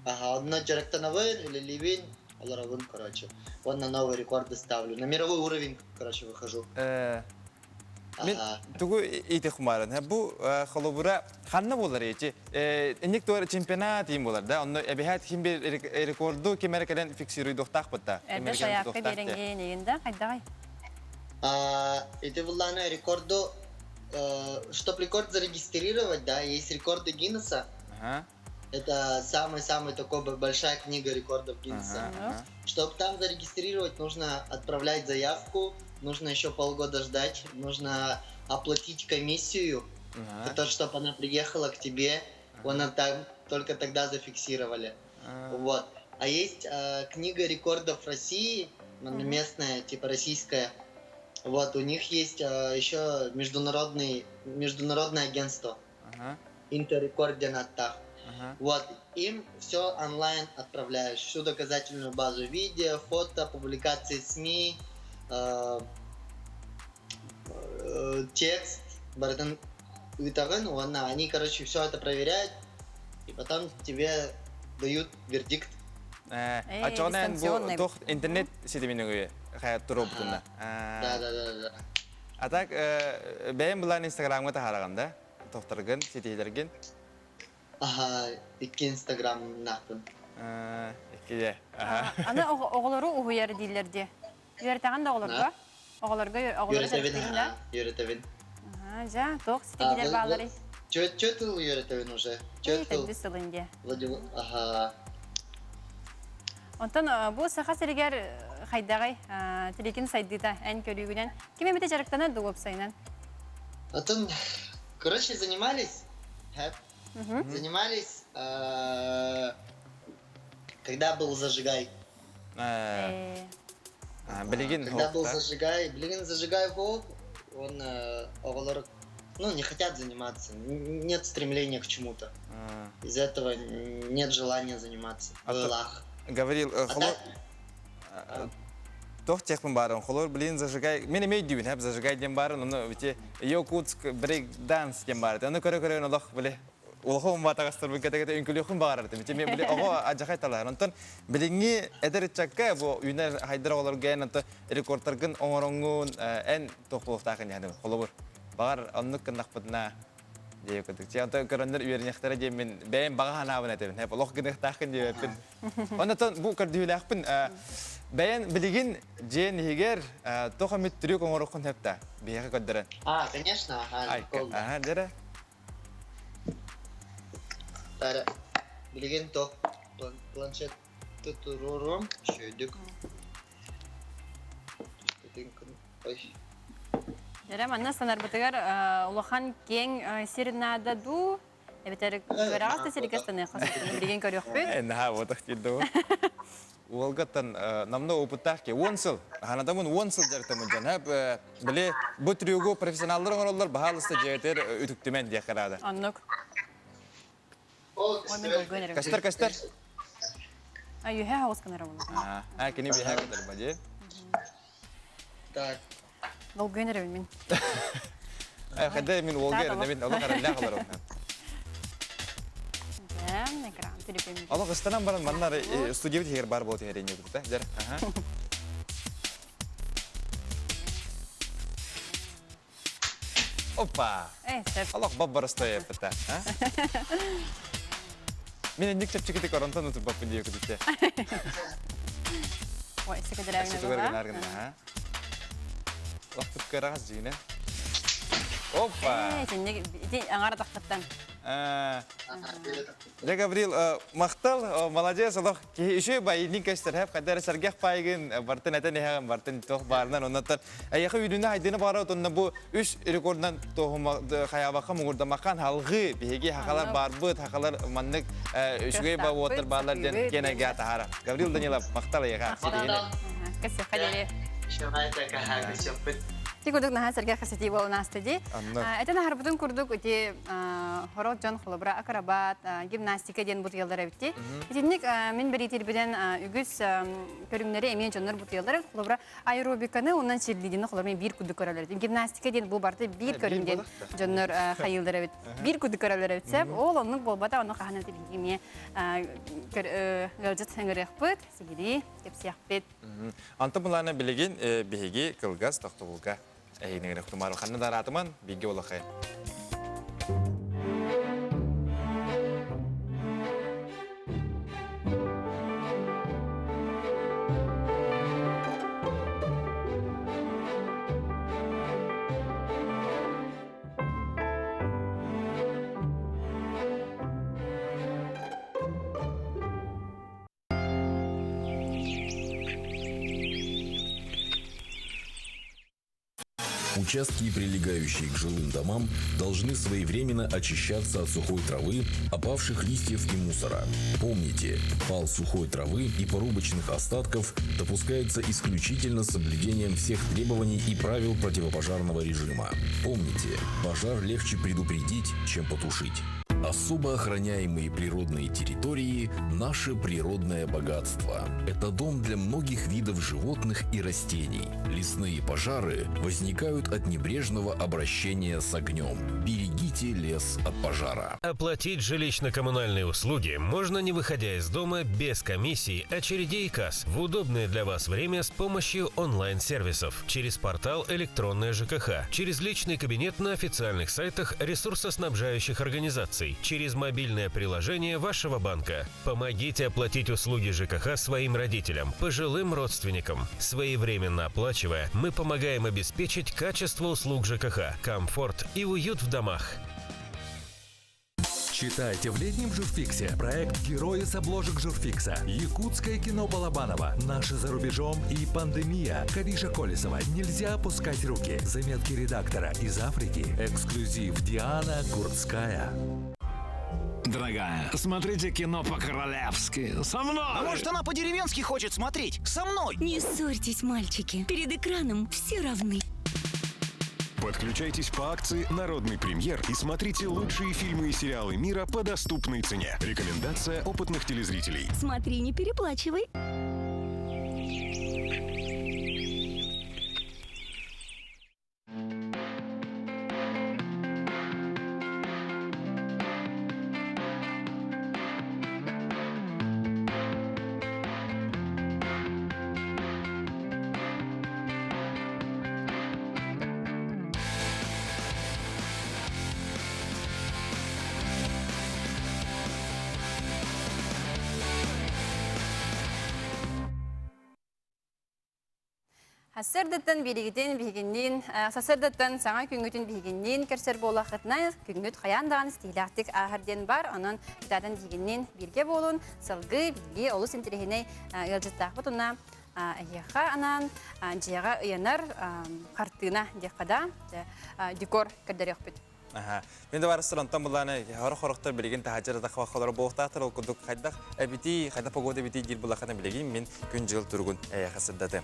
Ага, онно дьарыктанабын, үлэлиибин, олоробун, короче. Уонна новый рекорды ставлю. На мировой уровень, короче, выхожу. Мин тугу ити хумарын. Бу холобура ханна буолар эти? Инник туар чемпионат им буолар да. Онно эбэһээт ким бир рекорду ким эрэ кэлэн фиксируйдуохтаахпыт да. Эрдэ сайаапка биэрэҥҥин игин да хайдаҕай? Ити буллаана рекорду чтоб рекорд зарегистрировать, да, есть рекорды Гиннесса. Это самый-самый такой большая книга рекордов Гиннесса. Ага. Чтобы там зарегистрировать, нужно отправлять заявку, нужно еще полгода ждать, нужно оплатить комиссию, ага. это чтобы она приехала к тебе, ага. она там только тогда зафиксировали. Ага. Вот. А есть э, книга рекордов России, она местная, типа российская. Вот, у них есть э, еще международный, международное агентство. Ага. Интеррекординаттах. Ага. Вот, им все онлайн отправляешь, всю доказательную базу видео, фото, публикации СМИ, э, э, текст, барытын ыытаҕын уонна они, короче, все это проверяют, и потом тебе дают вердикт. Ачоҕунан бу туох интернет ситимин өҥөйө хайа туруобутунна. Да, да, да, да. А так бэйэм былаан инстаграмҥа таһаараҕын да? Тохторгын, ситиһилэргин? Аха, икки инстаграмнаахпын. Иккиде. Аны оҕолору уһуйар дииллэр дии. Үөрэтэҕин да оҕолорго? Оҕолорго оҕолору Үөрэтэбин, да? Үөрэтэбин. Дьэ, туох ситиһиилэр баалларый? Чөт тыл үөрэтэбин уже. Чөт тыл. Төрдүс сылын дии. Аха. Онтон бу Саха сиригэр хайдаҕый тиликин сайдыыта эн көрүүгүнэн ким эмитэ дьарыктанар дуо уопсайынан? Атын, короче, занимались, занимались, когда был зажигай. Билигин Когда был зажигай, билигин зажигай хоп, он оҕолор ну, не хотят заниматься, нет стремления к чему-то. Из-за этого нет желания заниматься. Лах. Говорил, Тох техпин барын, холор, блин, зажигай, мен эмей дүйбүн, хэп зажигай диэн барын, ону бити Якутск брейк данс диэн баар. Ону көрө-көрө олох били улахан умбатагастарбын кэтэ-кэтэ үҥкүлүөхпүн баҕарар этим. Ити били оҕо адьахай талаһар. Онтон билиҥҥи эдэр ыччакка бу үүнэр хайдар оҕолорго эн онто рекордтаргын оҥороҥҥун эн туох буолуохтаахын диэн холобур. Баҕар оннук гыннахпытына диэ курдук. Онтон көрөннөр үөрэниэхтэрэ диэммин бэйэм баҕа санаабын этэбин. Хэп олох гыныахтааххын диэбэппин. Онтон бу көрдүүлээхпин бэйэн билигин дьиэн иһигэр туох эмит трюк оҥоруоххун сөп да биһиэхэ көрдөрөн. А, конечно, ага. Ага, дьэрэ. Тара, билигин туох планшет туруорум, шөйдүк. Ой. Дьэрэ, манна санарбытыгар улахан киэҥ сир наада дуу, эбэтэр үөрэҕэ да сиргэ станыахха сөп. Билигин көрүөхпүт. Наһаа буотах диир дуу. Уолгаттан намна опыттаах ки 10 сыл ханатамын 10 сыл дьарыктаммын дьон хэп били бу трюгу профессионаллар оҥороллор баһаалыста дьиэтер үтүктүмэн диэххэ наада. Оннук. Кастер кастер. Аюһэ хаҕыс гынара буолла. Аа кини биһэ кытарба дии. Так. Долгуйан эрэбин мин. Хайда мин уолга эрэнэбин, олох эрэллээх олором. Олох ыстанан баран манна студиябыт иһигэр баар буолуо түһэрин дьэ дьэр. Опа! Олох баббарыстой эппитэ. Мин инник чэпчэкитик оронтон утурбаппын диye күтүттэ. Ой, секретарь Тугар гынар гына, ha? Лохтук кырагас жине. Опа! Э, сенне ити аңар тахтаттан. Дьэ, Гаврил, махтал, молодец, олох киһи үчүгэй байыыннын көстөр, хэп хайдар сэргэх паайгын бартын этэн иһэҕин, бартын туох баарынан, оннотон эйиэхэ үүнүүнү хайдыыны баара отонно бу үс рекордунан хайаабакка муҥурдамаккан халҕыы биһиги хахалар барбыт, хахалар маннык үчүгэй ба уоттар баалар диэн киэн эйгэ таһаара. Гаврил Данилов, махтал эйиэхэ. Махтал. Ти курдук наһаа сэргэх кэпсэтии буолан ааста дии. Этэн аһарбытын курдук ити хорох дьон холобура акробат, гимнастика диэн бутуйаллар эбитти. Итинник мин бэлиэтиирбинэн үгүс көрүҥнэри эмиэ дьоннор бутуйаллар. Холобура аэробиканы уонна черлидини холобура биир курдук көрөлөр. Гимнастика диэн бу барыта биир көрүҥ диэн дьоннор хайыыллар эбит. Биир курдук көрөлөр эбит. Сөп. Ол оннук буолбата, ону хаһан эбит эмиэ ыалдьыт ыҥырыахпыт, сиһилии кэпсиэхпит. Антон былаана билигин биһиги кылгас тохтобулга эһигини тумару ханна да араатыман бииргэ улахай. Участки, прилегающие к жилым домам, должны своевременно очищаться от сухой травы, опавших листьев и мусора. Помните, пал сухой травы и порубочных остатков допускается исключительно с соблюдением всех требований и правил противопожарного режима. Помните, пожар легче предупредить, чем потушить. Особо охраняемые природные территории – наше природное богатство. Это дом для многих видов животных и растений. Лесные пожары возникают от небрежного обращения с огнем. Берегите лес от пожара. Оплатить жилищно-коммунальные услуги можно не выходя из дома без комиссий, очередей и касс в удобное для вас время с помощью онлайн-сервисов через портал «Электронная ЖКХ», через личный кабинет на официальных сайтах ресурсоснабжающих организаций, через мобильное приложение вашего банка. Помогите оплатить услуги ЖКХ своим родителям, пожилым родственникам. Своевременно оплачивая, мы помогаем обеспечить качество услуг ЖКХ, комфорт и уют в домах. Читайте в летнем журфиксе проект «Герои с обложек журфикса», Якутское кино Балабанова, «Наши за рубежом» и «Пандемия», Кавиша Колесова, «Нельзя опускать руки», заметки редактора из Африки, эксклюзив Диана Гурцкая. Дорогая, смотрите кино по-королевски. Со мной! А может, она по-деревенски хочет смотреть? Со мной! Не ссорьтесь, мальчики. Перед экраном все равны. Подключайтесь по акции «Народный премьер» и смотрите лучшие фильмы и сериалы мира по доступной цене. Рекомендация опытных телезрителей. Смотри, не переплачивай. Сарсыардаттан бииригитин биһигинниин, сарсыардаттан саҥа күҥҥүтүн биһигинниин көрсөр буоллаххытына, күҥҥүт хайаан даҕаны ситиһиилээхтик ааһар диэн бар. Онон кытаатан биһигинниин бииргэ буолун, салгыы биһиги олус интэриэһинэй ыалдьыттаахпыт уонна эһиэхэ анаан дьиэҕэ ыйанар хартыына диэххэ да, декор көрдөрүөхпүт. Мин да барыстар онтон булааны хорох-хорохтор билигин таһаджар атахвахалар буохтаахтар ол курдук хайдах эбитий, хайдах погода эбитий диир булахана билигин мин күн-дьыл туругун эйэхэ сырдатым.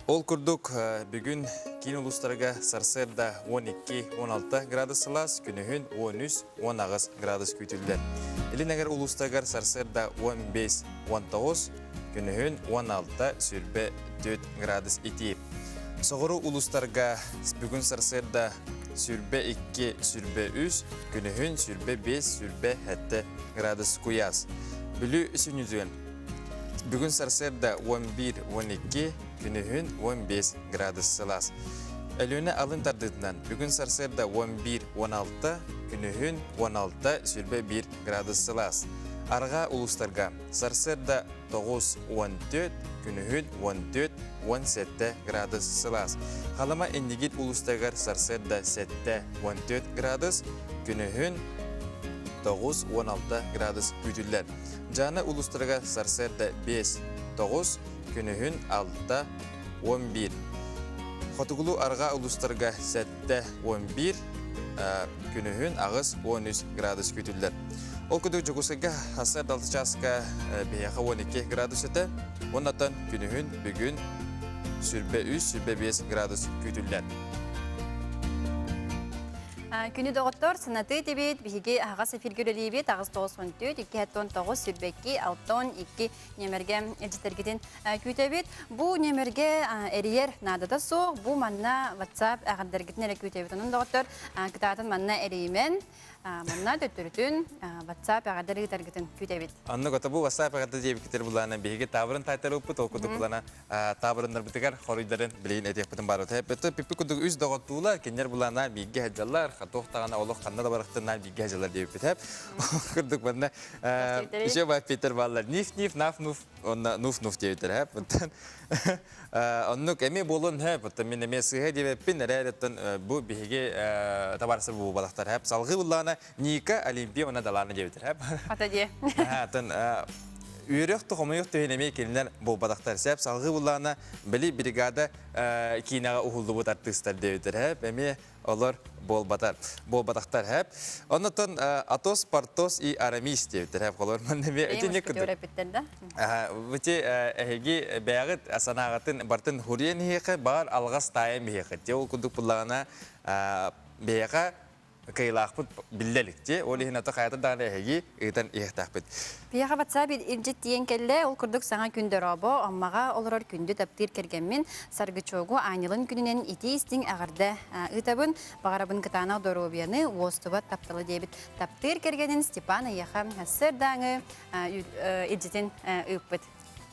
Ол курдук бүгүн киин улуустарга сарсыарда 12-16 градус сылаас, күнүһүн 13-18 градус күүтүллэр. Илин эҥэр улуустарыгар сарсыарда 15-19, күнүһүн 16-24 градус итии. Соҕуруу улуустарга бүгүн сарсыарда 22-23, күнүһүн 25-27 градус куйаас. Бүлүү сүнньүтүн Бүгүн сарсыарда 11-12, күнүһүн 15 градус сылаас. Өлүөнэ алын тардыытынан бүгүн сарсыарда 11-16, күнүһүн 16-21 градус сылаас. Арҕаа улуустарга сарсыарда 9-14, күнүһүн 14-17 градус сылаас. Халыма иннигит улуустарыгар сарсыарда 7-14 градус, күнүһүн 9-16 градус күүтүллэр. Дьааны улуустарыгар сарсыарда 5-9, күнүһүн 6-11. Хотугулуу-арҕаа улуустарга 7-11, күнүһүн 8-13 градус күүтүллэр. Ол курдук Дьокуускайга сарсыарда 6 чааска биһиэхэ 12 градус этэ, уоннаттан күнүһүн бүгүн 23-25 градус күүтүллэр. Күнү доҕоттор, санатыы этибит, биһиги аһаҕас эфиргэ үлэлиибит, 894, 209, 22, 62 нүөмэргэ илдьитэргитин күүтэбит. Бу нүөмэргэ эрийэр наадата суох, бу манна WhatsApp эҕэрдэргитин эрэ күүтэбит. Онон доҕоттор, кытаатын манна эрийимэн, манна төттөрүтүн WhatsApp эҕэрдэр ыытаргытын күүтэбит. Оннук ото бу WhatsApp эҕэрдэ диэбиккитэр булаана биһиги таабырын таайтарыппыт, ол курдук булана таабырыннарбытыгар хоруйдарын билигин этиэхпитин баарбыт. Эппит пиппи курдук үс доҕоттуулар, кинилэр булаана бииргэ сылдьаллар, туох даҕаны олох ханна да барахтыннаан бииргэ сылдьаллар диэбиппит. Ол курдук манна еще Питер бааллар ниф-ниф, наф-нуф, онно нуф-нуф диэбиттэр. Оттон оннук эмиэ буолуон сөп. Оттон мин эмиэ сыыһа диэбэппин, эрээри оттон бу биһиги табаарыстар буолбатахтар. Салгыы буллаҕына Ника, Олимпия уонна Далаана диэбиттэр. Хата диэ. Оттон үөрэх да хомойуох түһүн эмиэ кинилэр буолбатахтар. Сөп салгыы буллаҕына били бригада киинэҕэ уһуллубут артыыстар диэбиттэр. Эмиэ олор буолбатар буолбатахтар хэп. Оннотон Атос, Портос и Арамис диэбиттэр хэп. Холор манна эмиэ итинник курдук. эппиттэр да. Бити эһиги бэйэҕит санааҕытын бартын хуриен иһиэхэ, баҕар алҕас таайан иһиэхэ. Те ол курдук буллаҕына бэйэҕэ кыайылаахпыт биллэ илик дии. Ол иһин ата хайата даҕаны эһиги ыытан иһиэхтээхпит. Биһиэхэ WhatsApp илдьит тиийэн кэллэ. Ол курдук саҥа күн дорообо, Аммаҕа олорор күндү таптыыр кэргэммин Саргычогу Аанньалын күнүнэн итии-истиҥ эҕэрдэ ыытабын. Баҕарабын кытаанах доруобуйаны, уостубат тапталы диэбит таптыыр кэргэнин Степан эйиэхэ сырдааҥы илдьитин ыыппыт.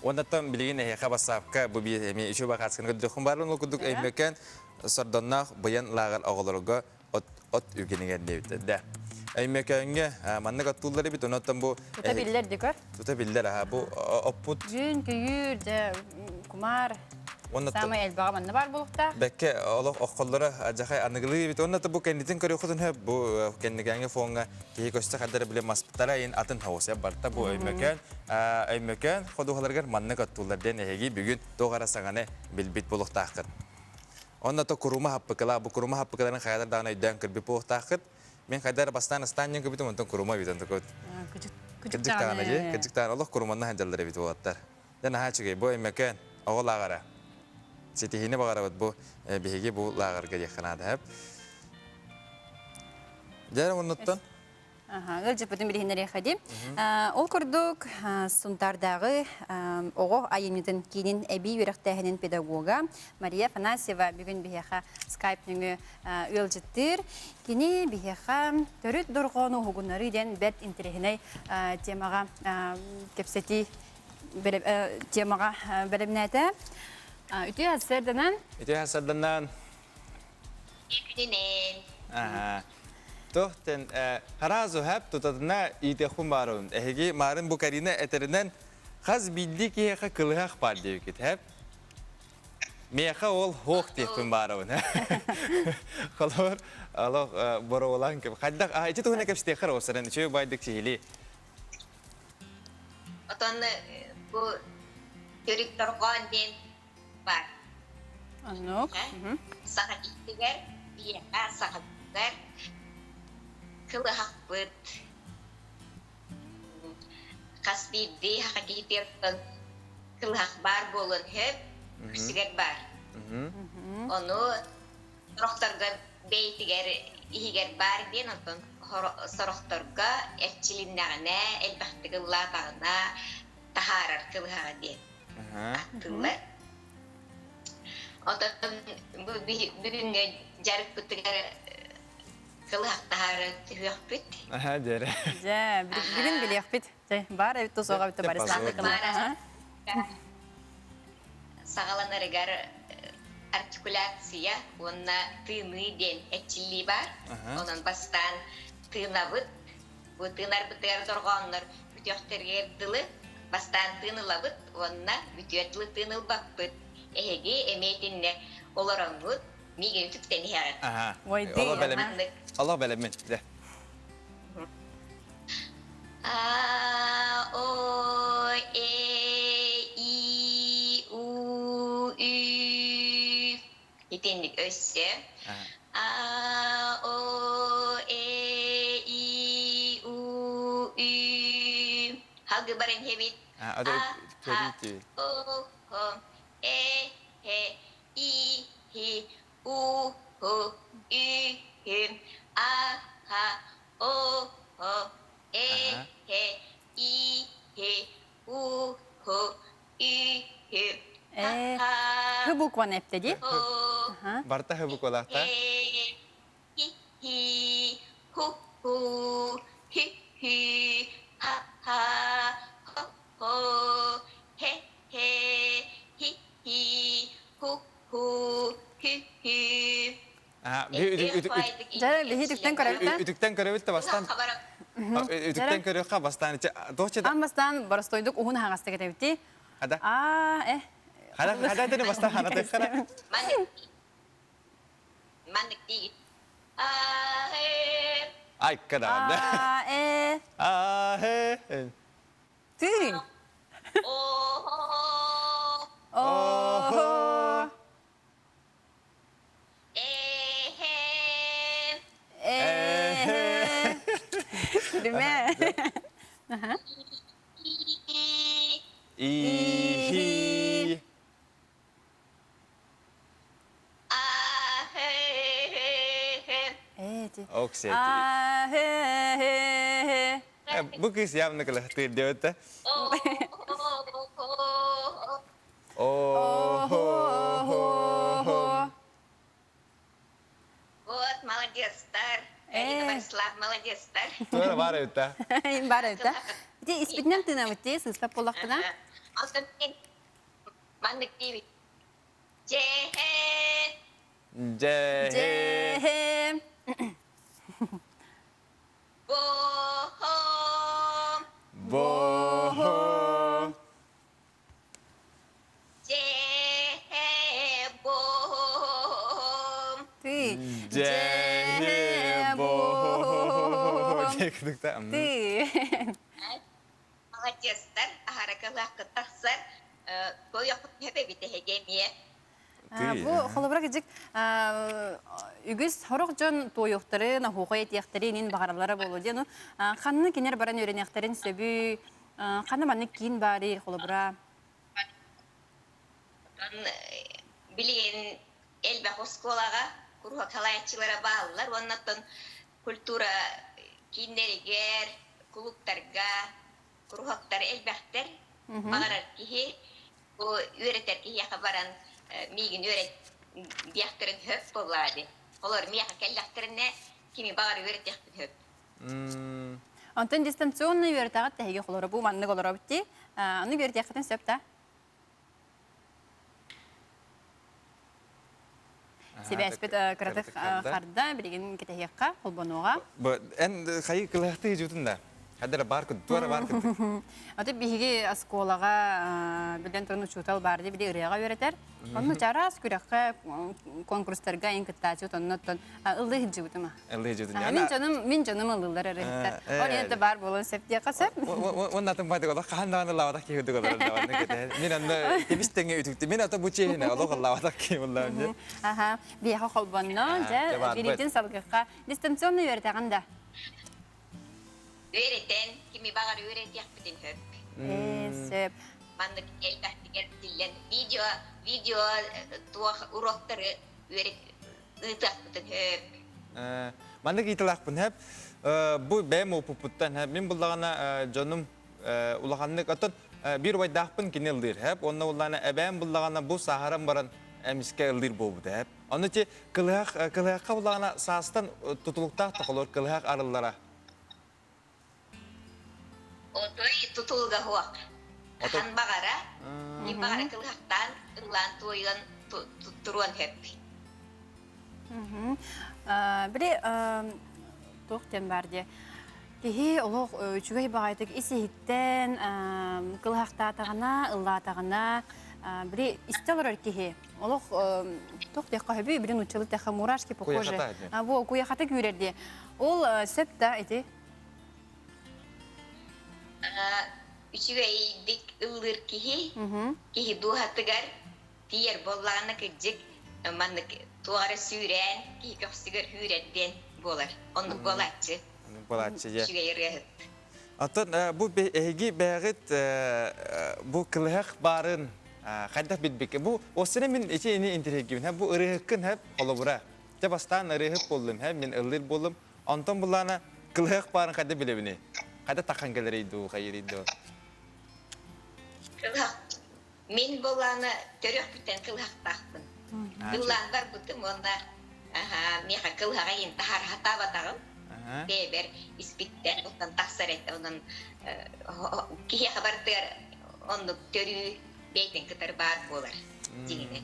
Уоннаттан билигин эһиэхэ бассаапка бу биир эмиэ үчүгэй бакаасканы көрдөххүн баарын ол курдук Өймөкөөн сордонноох быйан лааҕыр оҕолорго от от үгэнигэр диэбиттэр да. Өймөкөөҥҥө маннык оттууллар эбит, онон бу Тута биллэр дикөр. Тута биллэр, аха бу оппут. Дьүн, көйүүр, дьэ, кумаар. Самай элбэҕэ манна бар буолуохтаах. Бэкке олох оххоллоро адьахай аныгылыы эбит. Онно бу кэннитин көрүөххүтүн сөп. Бу кэнникээҥи фоҥҥа киһи көстө хардара биле маспыттара ин атын хаоса барта бу Өймөкөөн Өймөкөөн ходуһаларыгар маннык оттууллар диэн эһиги бүгүн туох эрэ саҥаны билбит буолуохтааххыт. Онно то курума хаппыкыла, бу курума хаппыкыларын хайалар даҕаны өйдөөн көрбүт буолуохтааххыт. Мин хайда эрэ бастаан астаан диэн көрбүтүм, онтон курума эбит, онтон кырдьык даҕаны дии, кырдьык даҕаны олох куруманна сылдьаллар эбит уолаттар. Дьэ наһаа үчүгэй, бу Өймөкөөн оҕо лааҕыра. Ситиһиини баҕарабыт бу биһиги бу лааҕырга диэххэ наада сөп. Дьэ оннуттан Ыалдьыппытын билиһиннэриэххэ дии. Ол курдук, Сунтаардааҕы оҕо айымньытын киинин эбии үөрэхтээһинин педагога Мария Афанасьева бүгүн биһиэхэ скайп нөҥүө ыалдьыттыыр. Кини биһиэхэ төрүт дорҕоону уһугуннарыы диэн бэрт интэриэһинэй темаҕа кэпсэтии темаҕа бэлэмнээтэ. Үтүө сарсыарданан. Үтүө сарсыарданан. Күнүнэн. Туохтан харазу хэп тутатына иитиэхпин баарыбын. Эһиги маарын бу Карина этэринэн хас биирдии киһиэхэ кылыһах баар диэбиккит хэп. Миэхэ ол хуох диэхпин баарабын. Холобур, олох боруолаан кэп. Хайдах а ити туһуна кэпсэтиэххэ эрэ уопсаран үчүгэй байдык сиһилии. Отон бу төрүт торҕоон диэн бар. Оннук. Саха иитигэр, биһиэхэ сахатыгар кылыһахпыт хас биирдии саха киһититтэн кылыһах баар буолуон сөп, үксүгэр баар. Ону сорохторго бэйэтигэр иһигэр баар диэн, онтон сорохторго эрчилиннэҕинэ, элбэхтик ыллаатаҕына таһаарар кылыһаҕа диэн. Аттыылар. Отон бу бүгүҥҥү дьарыкпытыгар кылыһахтаһары түһүөхпүт. Аха, дьэрэ. Дьэ, бүгүн билиэхпит. Дьэ, баар эбит тусуоҕа эбит барыс. Саҕаланарыгар. артикуляция уонна тыыныы диэн эрчиллии баар. Онон бастаан тыынабыт. Бу тыынарбытыгар дорҕооннор бүтүөхтэригэр дылы бастаан тыын ылабыт уонна бүтүөр дылы тыын ылбаппыт. Эһиги эмиэ итиннэ олороҥҥут миигин үтүктэн иһэҕит. Олох бэлэммин. Олох бэлэммин. Дьэ. А, О, Э, И, У, Ү. Итинник өссө. А, О, Э, И, У, Ү. Халгы баран иһэбит. А, А, О, О, Э, Э, И, Хи, У, Ху, Ү, Хү, А, Ха, О, О, Э, Э, И, Хи, У, Ху, Ү, Хү, Э, Х букваны эптэ дии. Барта Х буквалаахта. Э, Хи, Хи, Ху, Ху, Хи, Хи, Ха, Ха, Хо, Хо, Хе, Хе, Хи, Хи, Ху, Ху, Хи, Хи. Дьэ, биһи үтүктэн көрөбүт да? Үтүктэн көрөбүт да бастаан. Үтүктэн көрүөххэ бастаан. Доча Ан бастаан боростойдук уһун аһаҕастык этэбити. Хада. А, э. Хада, хада дени бастаан хана хана. Маннык диигит. А, э. Ай, када. А, э. А, э. Ты. О, О. Э, Э. Күлүмэ. И. А, хе, хе. Э, ти. Оксет. А, хе, хе, хе. Бу кыыс явно кылахтыыр диэбитэ. О, хо, хо, хо. Вот, молодецтар. Ирина Борислав, молодецтар. Туора баар эбит да. Баар эбит да. Ити испитинэн тыынабыт дии, сыыспат буоллахпына. Онтон маннык диибит. Дьэһэ. Дьэһэ. Дьэһэ. Бо-хо. Бо-хо. Дьэһэ бо. Ты. Дьэһэ бо. Диэкдикта. Ты. Молодецтар, аһаракалааххыт тахсар. Туойахпыт эбит эһиги эмиэ. Бу холобура кыдьык үгүс сорох дьон туойуохтарын, оһуохай этиэхтэрин ин баҕараллара буолуо диэн. Ханна кинилэр баран үөрэниэхтэрин сөбүй? Ханна маннык киин баарый холобура? Оттон билигин элбэх оскуолаҕа куруһуок салайааччылара бааллар уонна оттон культура кииннэригэр, кулууптарга куруһуоктар элбэхтэр. Баҕарар киһи бу үөрэтэр киһиэхэ баран миигин үөрэт диэхтэрин сөп буоллаҕа дии. Олор миэхэ кэллэхтэринэ кими баҕар үөрэтиэхпин сөп. Онтон дистанционный үөрэтэҕит тэһиги холоро бу маннык олоробут дии. Аны үөрэтиэххитин сөп да? Сибээспит кыратык харда, билигин кэтэһиэххэ, холбонуоҕа. Эн хайы кылыһахтыы жутун да? Хадара бар кын, туара бар кын. Аты биһиги оскуолаҕа билэн туран учуутал баар дии, били ырыаҕа үөрэтэр. Онно чараас күрэххэ, конкурстарга эн кыттааччы оннуттан ыллыы сылдьыбытым. Ыллыы сылдьыбытым. Мин дьонум, мин дьонум ыллыыллар ырыһыттар. Ол иһин баар буолуон сөп диэххэ сөп. Уонна атын баайдык олох хаһан даҕаны ыллаабатах киһи курдук олорор даҕаны кэтэһэн. Мин онно тибис тэҥҥэ үтүктүм. Мин ата бу чиэһинэ олох ыллаабатах киһи буоллаҕым дьэ. Аха, биэхэ холбонно, дьэ, бириитин салгыхха. Дистанционно үөрэтэҕин да? Үөрэтэн, кими баҕар үөрэтиэхпитин сөп. Ээ, сөп. Маннык элбэхтигэр тиллэн видео, видео туох уроктары үөрэт ыытыахпытын сөп. Маннык ыытылаахпын сөп. Бу бэйэм опуппуттан мин буллаҕына дьонум улаханнык оттон биир убайдаахпын кини ыллыыр сөп. Онно буллаҕына эбээм буллаҕына бу сааһыран баран эмискэ ыллыыр буолбута сөп. Ону ти кылыһах кылыһахха буллаҕына саастан тутулуктаах да холор кылыһах арыллара. Отой тутулуга суох. Хаһан баҕара, ким баҕара кылыһахтаан ыллаан туойан. туруон сөп. Били туох диэн баар дии. Киһи олох үчүгэй баҕайытык ис-иһиттэн кылыһахтаатаҕына, ыллаатаҕына, били истэ олорор киһи олох туох диэххэ сөбүй, били нууччалыы тэхэ мурашки похожи. Бу куйахата күүрэр дии. Ол сөп да ити? Үчүгэйдик ыллыыр киһи, киһи дууһатыгар тиийэр буоллаҕына кырдьык маннык туох эрэ сүүрээн киһи көхсүгэр үүрэр диэн буолар. Оннук буолааччы. Оннук буолааччы дьэ. Үчүгэй ырыаһыт. Оттон бу эһиги бэйэҕит бу кылыһах баарын хайдах билбиккэ бу осына мин ити ини интириэһиргибин бу ырыаһыккын хэп холобура дьэ бастаан ырыаһыт буоллум хэп мин ыллыыр буоллум онтон булаана кылыһах баарын хайда билэбиний хайда тахан кэлэрий дуу хайырый дуу Кылыһах Мин буоллаҕына төрүөхпүттэн кылыһахтаахпын. Кыллаан барбытым уонна миэхэ кылыһаҕа иһин таһаара сатаабатаҕым. Бэйэбэр испиттэн оттон тахсар этэ. Онон киһиэхэ барытыгар оннук төрүү бэйэтин кытары баар буолар дьиҥинэн.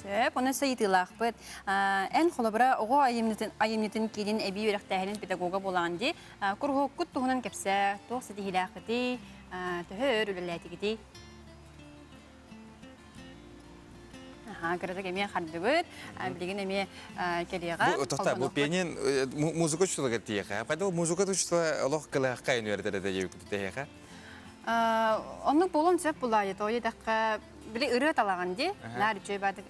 Сөп, онон сайытыылаахпыт. Эн холобура оҕо айымньытын, айымньытын киинин эбии үөрэхтээһинин педагога буолаҕын дии. Куруһуоккут туһунан кэпсээ, туох ситиһиилээххитий, төһө өр үлэлээтигитий? Аха, кыратык эмиэ хардыбыт. Билигин эмиэ кэлиэҕэ. Бу тоқта, бу пианин музыка учуталыгар тиэхэ. Пайда музыка учутала олох кылаахка үөрэтэр этэ диэбит тэһиэхэ. Оннук буолуон сөп булаайы тоҕо диэтэххэ били ырыа талаҕын дии. Наар үчүгэй баатык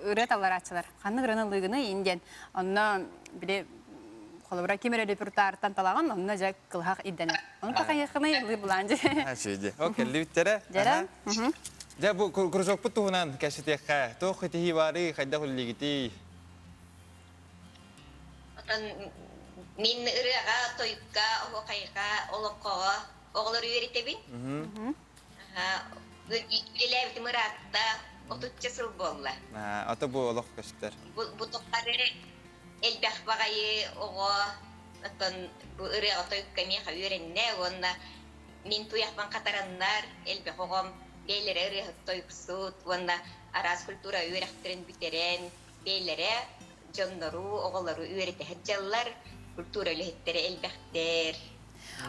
ырыа талларааччылар. Ханнык ырыаны ыллыыгыный ин диэн. Онно били холобура ким эрэ репертуартан талаҕын, онно дьэ кылыһах ирдэнэр. Ону такайыаххыный ылыы булаан дьэ. Үчүгэй. О, кэллибиттэрэ. Дьэрэ. Дьэ, бу кружокпут туһунан кэпсэтиэххэ. Туох итиһии баарый, хайдах үлэлиигитий? Отон мин ырыаҕа, тойукка, оһуохайга, олоҥхоҕо оҕолору үөрэтэбин. Үлэлээбитим ыраатта, отучча сыл буолла. Ата бу олох көстөр. Бу, бу тухары элбэх баҕайы оҕо оттон бу ырыаҕа тойукка миэхэ үөрэннэ уонна мин туйахпын хатараннар элбэх оҕом бэйэлэрэ ырыаһыт тойуксут уонна араас культура үөрэхтэрин бүтэрэн бэйэлэрэ дьоннору оҕолору үөрэтэ сылдьаллар культура үлэһиттэрэ элбэхтэр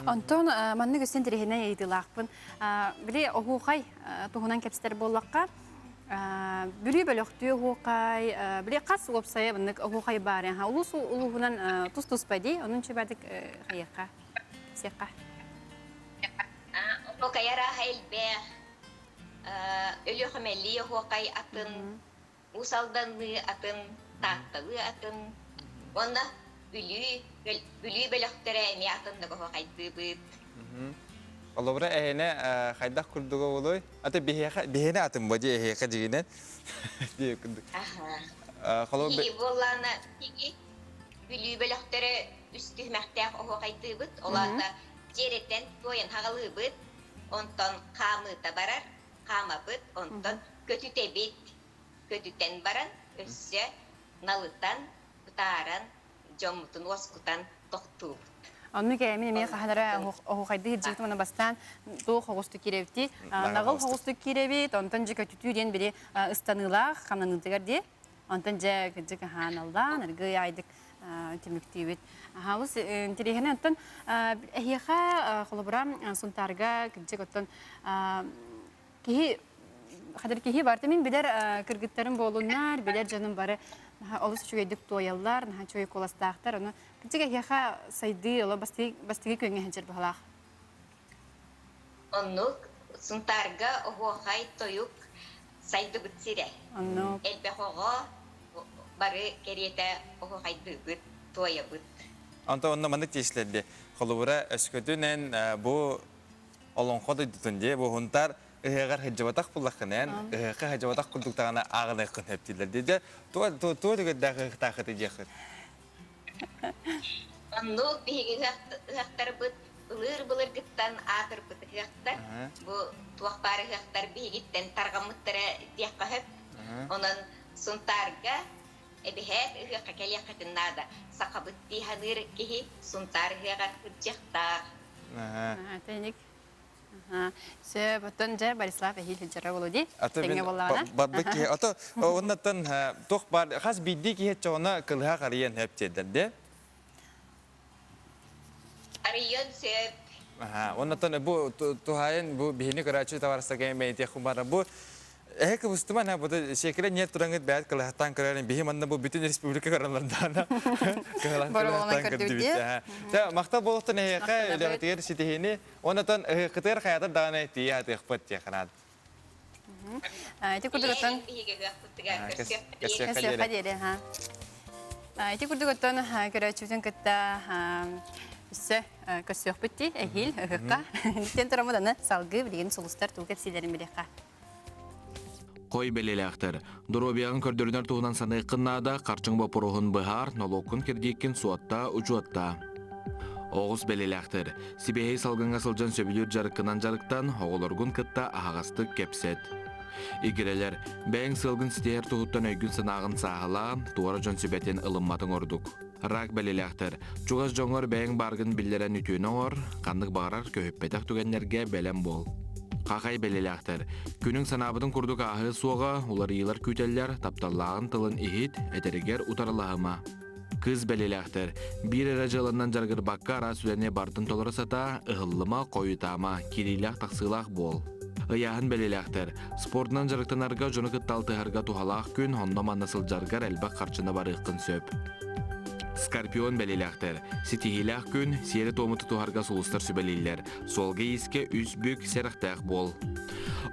Онтон маннык өссө интэриэһинэй ыйытыылаахпын. Били оһуохай туһунан кэпсэтэр буоллахха, Бүлүү бөлөхтүү оһуохай, били хас уопсайа маннык оһуохай баар ха улуус улууһунан тус-туспа дии, онон чүбэтик хайыахха, кэпсиэххэ. Оһуохай арааһа элбэх, Өлүөхүмэлии оһуохай атын, Уус Алданныы атын, Таатталыы атын уонна Бүлүү, Бүлүү бөлөхтөрө эмиэ атыннык оһуохайдыыбыт. Холобура эһиэнэ хайдах курдуга буолуой? Аты биһиэхэ биһиэнэ атын бо дии эһиэхэ дьигинэн дии курдук. Аха. Холобура Биһиги буоллаана биһиги Бүлүү бөлөхтөрө үс түһүмэхтээх оһуохайдыыбыт. Ол аата дьиэрэттэн туойан хаҕалыыбыт, онтон хаамыыта барар, хаамабыт, онтон көтүтэбит. Көтүтэн баран өссө налытан, бытааран, дьоммутун уоскутан тохтуубут. Оннук ээ, мин эмиэ хаһан эрэ оһуохайдыы сылдьыбытым уонна бастаан туох оҕустук киирэбитий, наҕыл оҕустук киирэбит, онтон дьэ көтүтүү диэн били ыстаныылаах хамнаныытыгар дии. Онтон дьэ кырдьык аһаан аргыый аайдык түмүктүүбүт. Олус интэриэһинэй. Оттон эһиэхэ холобура Сунтаарга кырдьык оттон киһи хадыр киһи барыта мин билэр кыргыттарым буолуннар, билэр дьонум бары олус үчүгэйдик туойаллар, наһаа үчүгэй куоластаахтар. Ону кырдьык эһиэхэ сайдыы оло бастыгы күөҥҥэ сылдьар быһалаах. Оннук Сунтаарга оһуохай тойук сайдыбыт сирэ. Оннук. Элбэх оҕо бары кэриэтэ оһуохайдыыбыт, туойабыт. Онтон онно маннык тиэслэрди. Холобура, өскөтүн эн бу олоҥхо дойдутун дии бу Һунтаар ыһыаҕар сылдьыбатах буллаххына эн ыһыахха сылдьыбатах курдук даҕаны ааҕыныаххын сөп дииллэр дии дьэ туо туо түгэрдээх ыһыахтааххытый диэххит Оннук биһиги ыһыахтарбыт былыр-былыргыттан аатырбыт ыһыахтар. Бу туох баар ыһыахтар биһигиттэн тарҕаммыттара диэххэ сөп. Онон Сунтаарга эбэһээт ыһыахха кэлиэххитин наада. Сахабыт дии саныыр киһи Сунтаар ыһыаҕар сылдьыахтаах. Тэник. Сөп, оттон дьэ Борислав эһиил сылдьара буолуо дии. Аты Тэҥҥэ мин буоллаҕына. барбыт киһи. Ото оннаттан туох бар хас биирдии киһи чоҕуна кылыһах арыйан хөп диэдэр Арыйан сөп. Аха, оннотон бу туһаайын бу биһини көрөөччү табаарыстарга бэйэтиэх бара бу эһэ кыбыстыман ха бу сиэкилэ нет тураңыт бэйэт кылаһаттан көрөрүн биһи манна бу бүтүн республика көрөллөрдаана Бороболонон көрдүбүт Тэ махтал болуохтун эһиэхэ үлэҕитигэр ситиһиини оннотон ыһыаххытыгар хайатар даҕаны тиийэ сатыахпыт диэххэ Ити курдук оттон Көрсүөххэ диэри. Ити курдук оттон көрөөччүбүтүн кытта өссө көрсүөхпүт дии эһиил ыһыкка. Тен тураммыт аны салгыы билигин сулустар тугу кэпсиилэрин билиэххэ. Хой бэлиэлээхтэр. Доруобуйаҕын көрдөрүнэр туһунан саныаххын наада, харчыҥ боппуруоһун быһаар, нолуоккун кирдииккин суоттаа, учуоттаа. Оҕус бэлиэлээхтэр. Сибиэһэй салгыҥҥа сылдьан сөбүлүүр дьарыккынан дьарыктан, оҕолоргун кытта аһаҕастык кэпсэт. Игирэлэр, бэйэҥ сыалгын ситиһэр туһуттан өйгүн-санааҕын сааһылаа, туора дьон сүбэтин ылымматыҥ ордук. Рак бэлиэлээхтэр, чугас дьоҥҥор бэйэҥ бааргын биллэрэн үтүөнү оҥор, ханнык баҕарар көһүппэтэх түгэннэргэ бэлэм буол. Хахай бэлиэлээхтэр, күнүҥ санаабытын курдук ааһыа суоҕа, уларыйыылар күүтэллэр, тапталлааҕын тылын иһит, этэригэр утарылаһыма. Кыыс бэлиэлээхтэр, биир эрэ дьыаланан дьарыгырбакка араас үлэни барытын толоро сатаа, ыһыллыма, хойутаама, киириилээх-тахсыылаах буол. Ыйааһын бэлиэлээхтэр, спордунан дьарыктанарга дьону кытта алтыһарга туһалаах күн, онно-манна сылдьаргар элбэх харчыны барыаххын сөп. Скорпион бэлиэлээхтэр, ситиһиилээх күн, сиэри-туому тутуһарга сулустар сүбэлииллэр, суолга-иискэ үс бүк сэрэхтээх буол.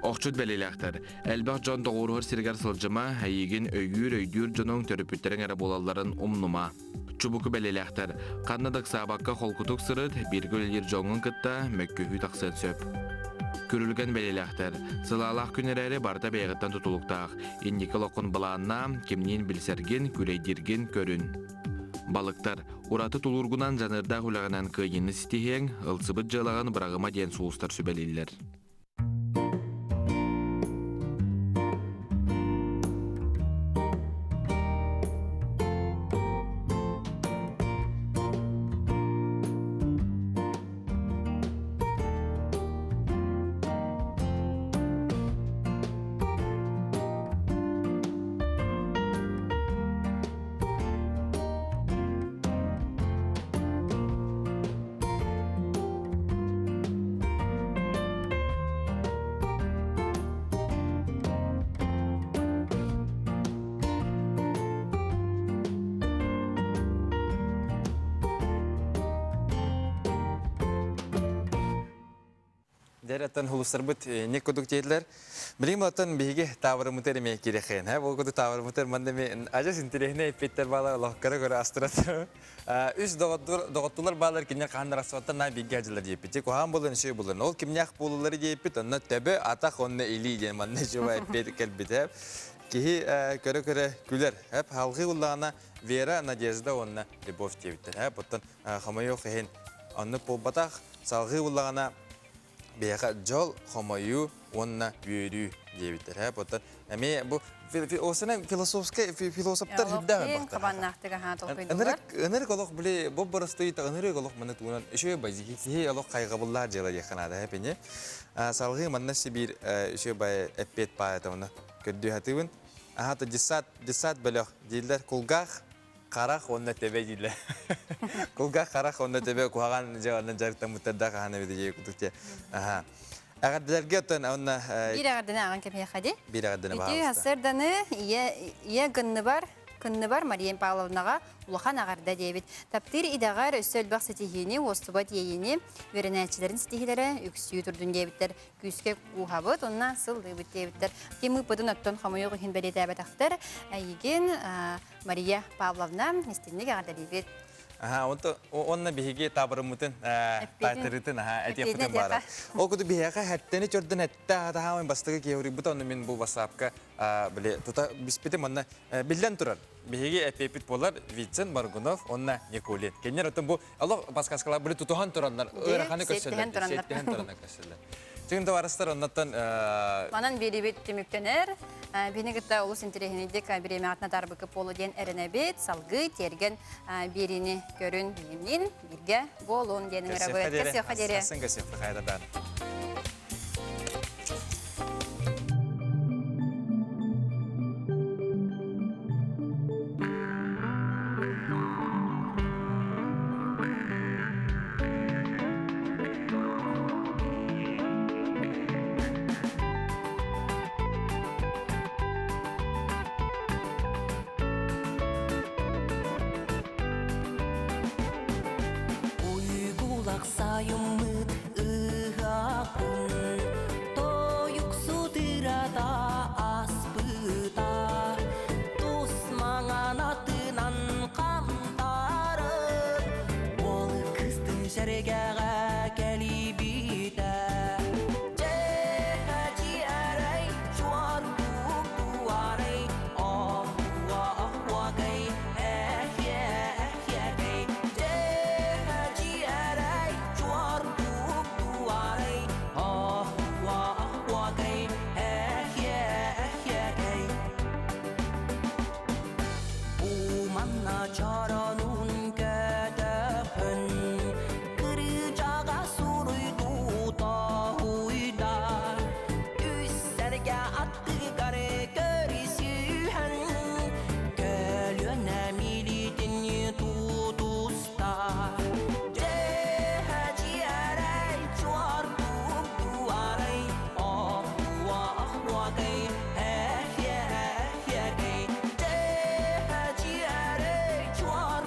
Охчут бэлиэлээхтэр, Элбэх дьон доҕуоруһар сиригэр сылдьыма, эйигин өйүүр, өйдүүр дьонуҥ төрөппүттэриҥ эрэ буолалларын умнума. Чубуку бэлиэлээхтэр, ханна да ыксаабакка холкутук сырыт, бииргэ үлэлиир дьоҥҥун кытта мөккүһүү тахсыан сөп. Күрүлгэн бэлиэлээхтэр, сылаалаах күн эрээри барыта бэйэҕиттэн тутулуктаах. Инники олоххун былааннаа, кимниин билсэргин, күрэйдииргин көрүн. Балыктар, ураты тулуургунан дьаныардаах үлэҕинэн кыайыыны ситиһиэҥ, ылсыбыт дьыалаҕын быраҕыма диэн сулустар сүбэлииллэр. Дьэ, хулустарбыт ник кудук диэтилэр. Билигин булаттан биһиги таабырыммытыгар эмиэ киирэххин. Һэ, ол кудук таабырыммытыгар манна эмиэ адьас интэриэһинэй эппиэттэр баалар олохкара көрө астырат. Үс доҕоттулар баалар кинилэр хаһан арахсыбаттар наа бииргэ дьылар диэппит. Дьэ, куһаҕан буолан үчүгэй буолан. Ол кимнээх буолаллары диэппит, онно төбө, атах уонна илии диэн манна үчүгэй эппиэт кэлбитэ. Киһи көрө-көрө күлэр. Эп халҕыы уллаҕына Вера, Надежда уонна Любовь диэбиттэр. Эп оттон хомойуох иһин оннук буолбатах. Салҕыы уллаҕына биһиэхэ дьол, хомойуу уонна үөрүү диэбиттэр. Эп оттон эмиэ бу осына философскай философтар үрдээх элбэхтэр. Хабаннаахтык аһаа толкуйдуулар. Ынырык олох били бу боростуй ынырык олох маны туунан үчүгэй бай киһи олох хайҕабыллаах дьыала диэххэ наада эпини. Салгыы манна сибиир үчүгэй бай эппиэт баайата оны көрдүү хатыыбын. Аха десат десат бөлөх дииллэр кулгаах харах уонна төбө дииллэр. Кулгаах харах уонна төбө куһаҕан дьыаланан дьарыктаммыттар да хаһан эбит дии курдук дии. Аха. Эҕэрдэлэргэ оттон уонна Биир эҕэрдэни ааҕан кэбиһиэххэ дии. Биир эҕэрдэни Үтүө баҕаласта. сарсыарданы ийэ ийэ гынныбар кынныбар Мария Павловнаҕа улахан эҕэрдэ диэбит. Таптыыр идэҕэр өссө элбэх ситиһиини, уостубат иэйиини, үөрэнээччилэрин ситиһиилэрэ үксүү турдун диэбиттэр. Күүскэ кууһабыт уонна сыллыыбыт диэбиттэр. Ким ыыппытын оттон хомойуох иһин бэлиэтээбэтэхтэр. Эйигин Мария Павловна истинник эҕэрдэлиибит. Аха, онто онно биһиги таабырыммытын, таайтарыытын, аха, этиэхпитин баара. Ол курдук биһиэхэ хэттени чөрдөн этте аһатаһаамын бастакы киһи уруйбута, онно мин бу WhatsApp-ка били тута биспитим, онно биллэн турар. Биһиги эппиэппит буолар Вицин, Моргунов уонна Никулин. Кинилэр оттон бу олох подсказкалар били тутуһан тураннар ыараханы көрсөллөр, сиэттиһэн тураннар көрсөллөр. Чигин товарыстар оннаттан Манан биэрибит түмүктэнэр. Биһини кытта олус интэриэһинэйдик бириэмэҕитин атаарбыкы полу диэн эрэнэбит. Салгыы тиэргэн биэриини көрүн биһинин бииргэ буолун диэн ыҥырабыт. Кэсиэххэ диэри. Сын кэсиэххэ хайда даҕаны. Сэргэҕэ кэлибитэ Дьэһэчиэрэй чуор туарай Оһуа оһуокай эһиэ эһиэкэй Дьэһэчиэрэй чуор туарай Оһуа оһуокай эһиэ эһиэкэй Бу манна чоронун көтөхөн Кырыычаҕа суруйдуу тоһуйда Үс сэргэ аттыгар көрүсүһэн Көлүөнэ милитин тутуста Дьэһэчиэрэй чуор туарай Оһуа оһуокай эһиэ эһиэкэй Дьэһэчиэрэй чуор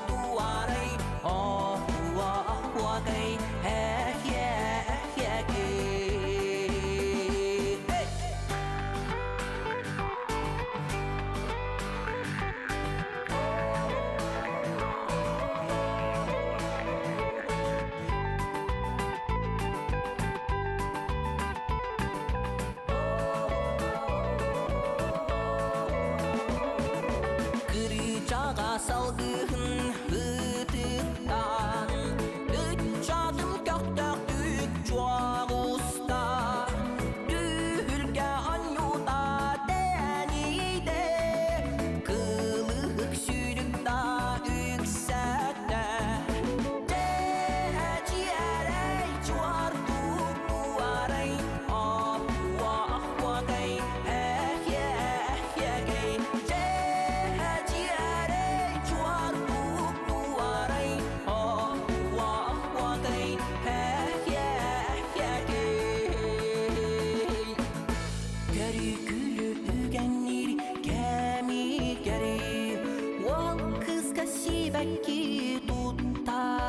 туарай Оһуа оһуокай эһиэ эһиэкэй Кырыычаҕа салгыһын ытыктаан, Ыччатын көхтөөхтүк чуоҕуста, Түһүлгэ онньута тэниидэ, Кылыһык сүүрүк да үксэттэ. Дьэһэчиэрэй чуор туарай, Оһуо оһуокай, эһиэ эһиэкэй, Дьэһэчиэрэй чуор туарай, Оһуо оһуокай, эһиэ эһиэкэй. Көрүкүлү үгэнниир кэмигэр Уол кыыска сибэкки туттарар.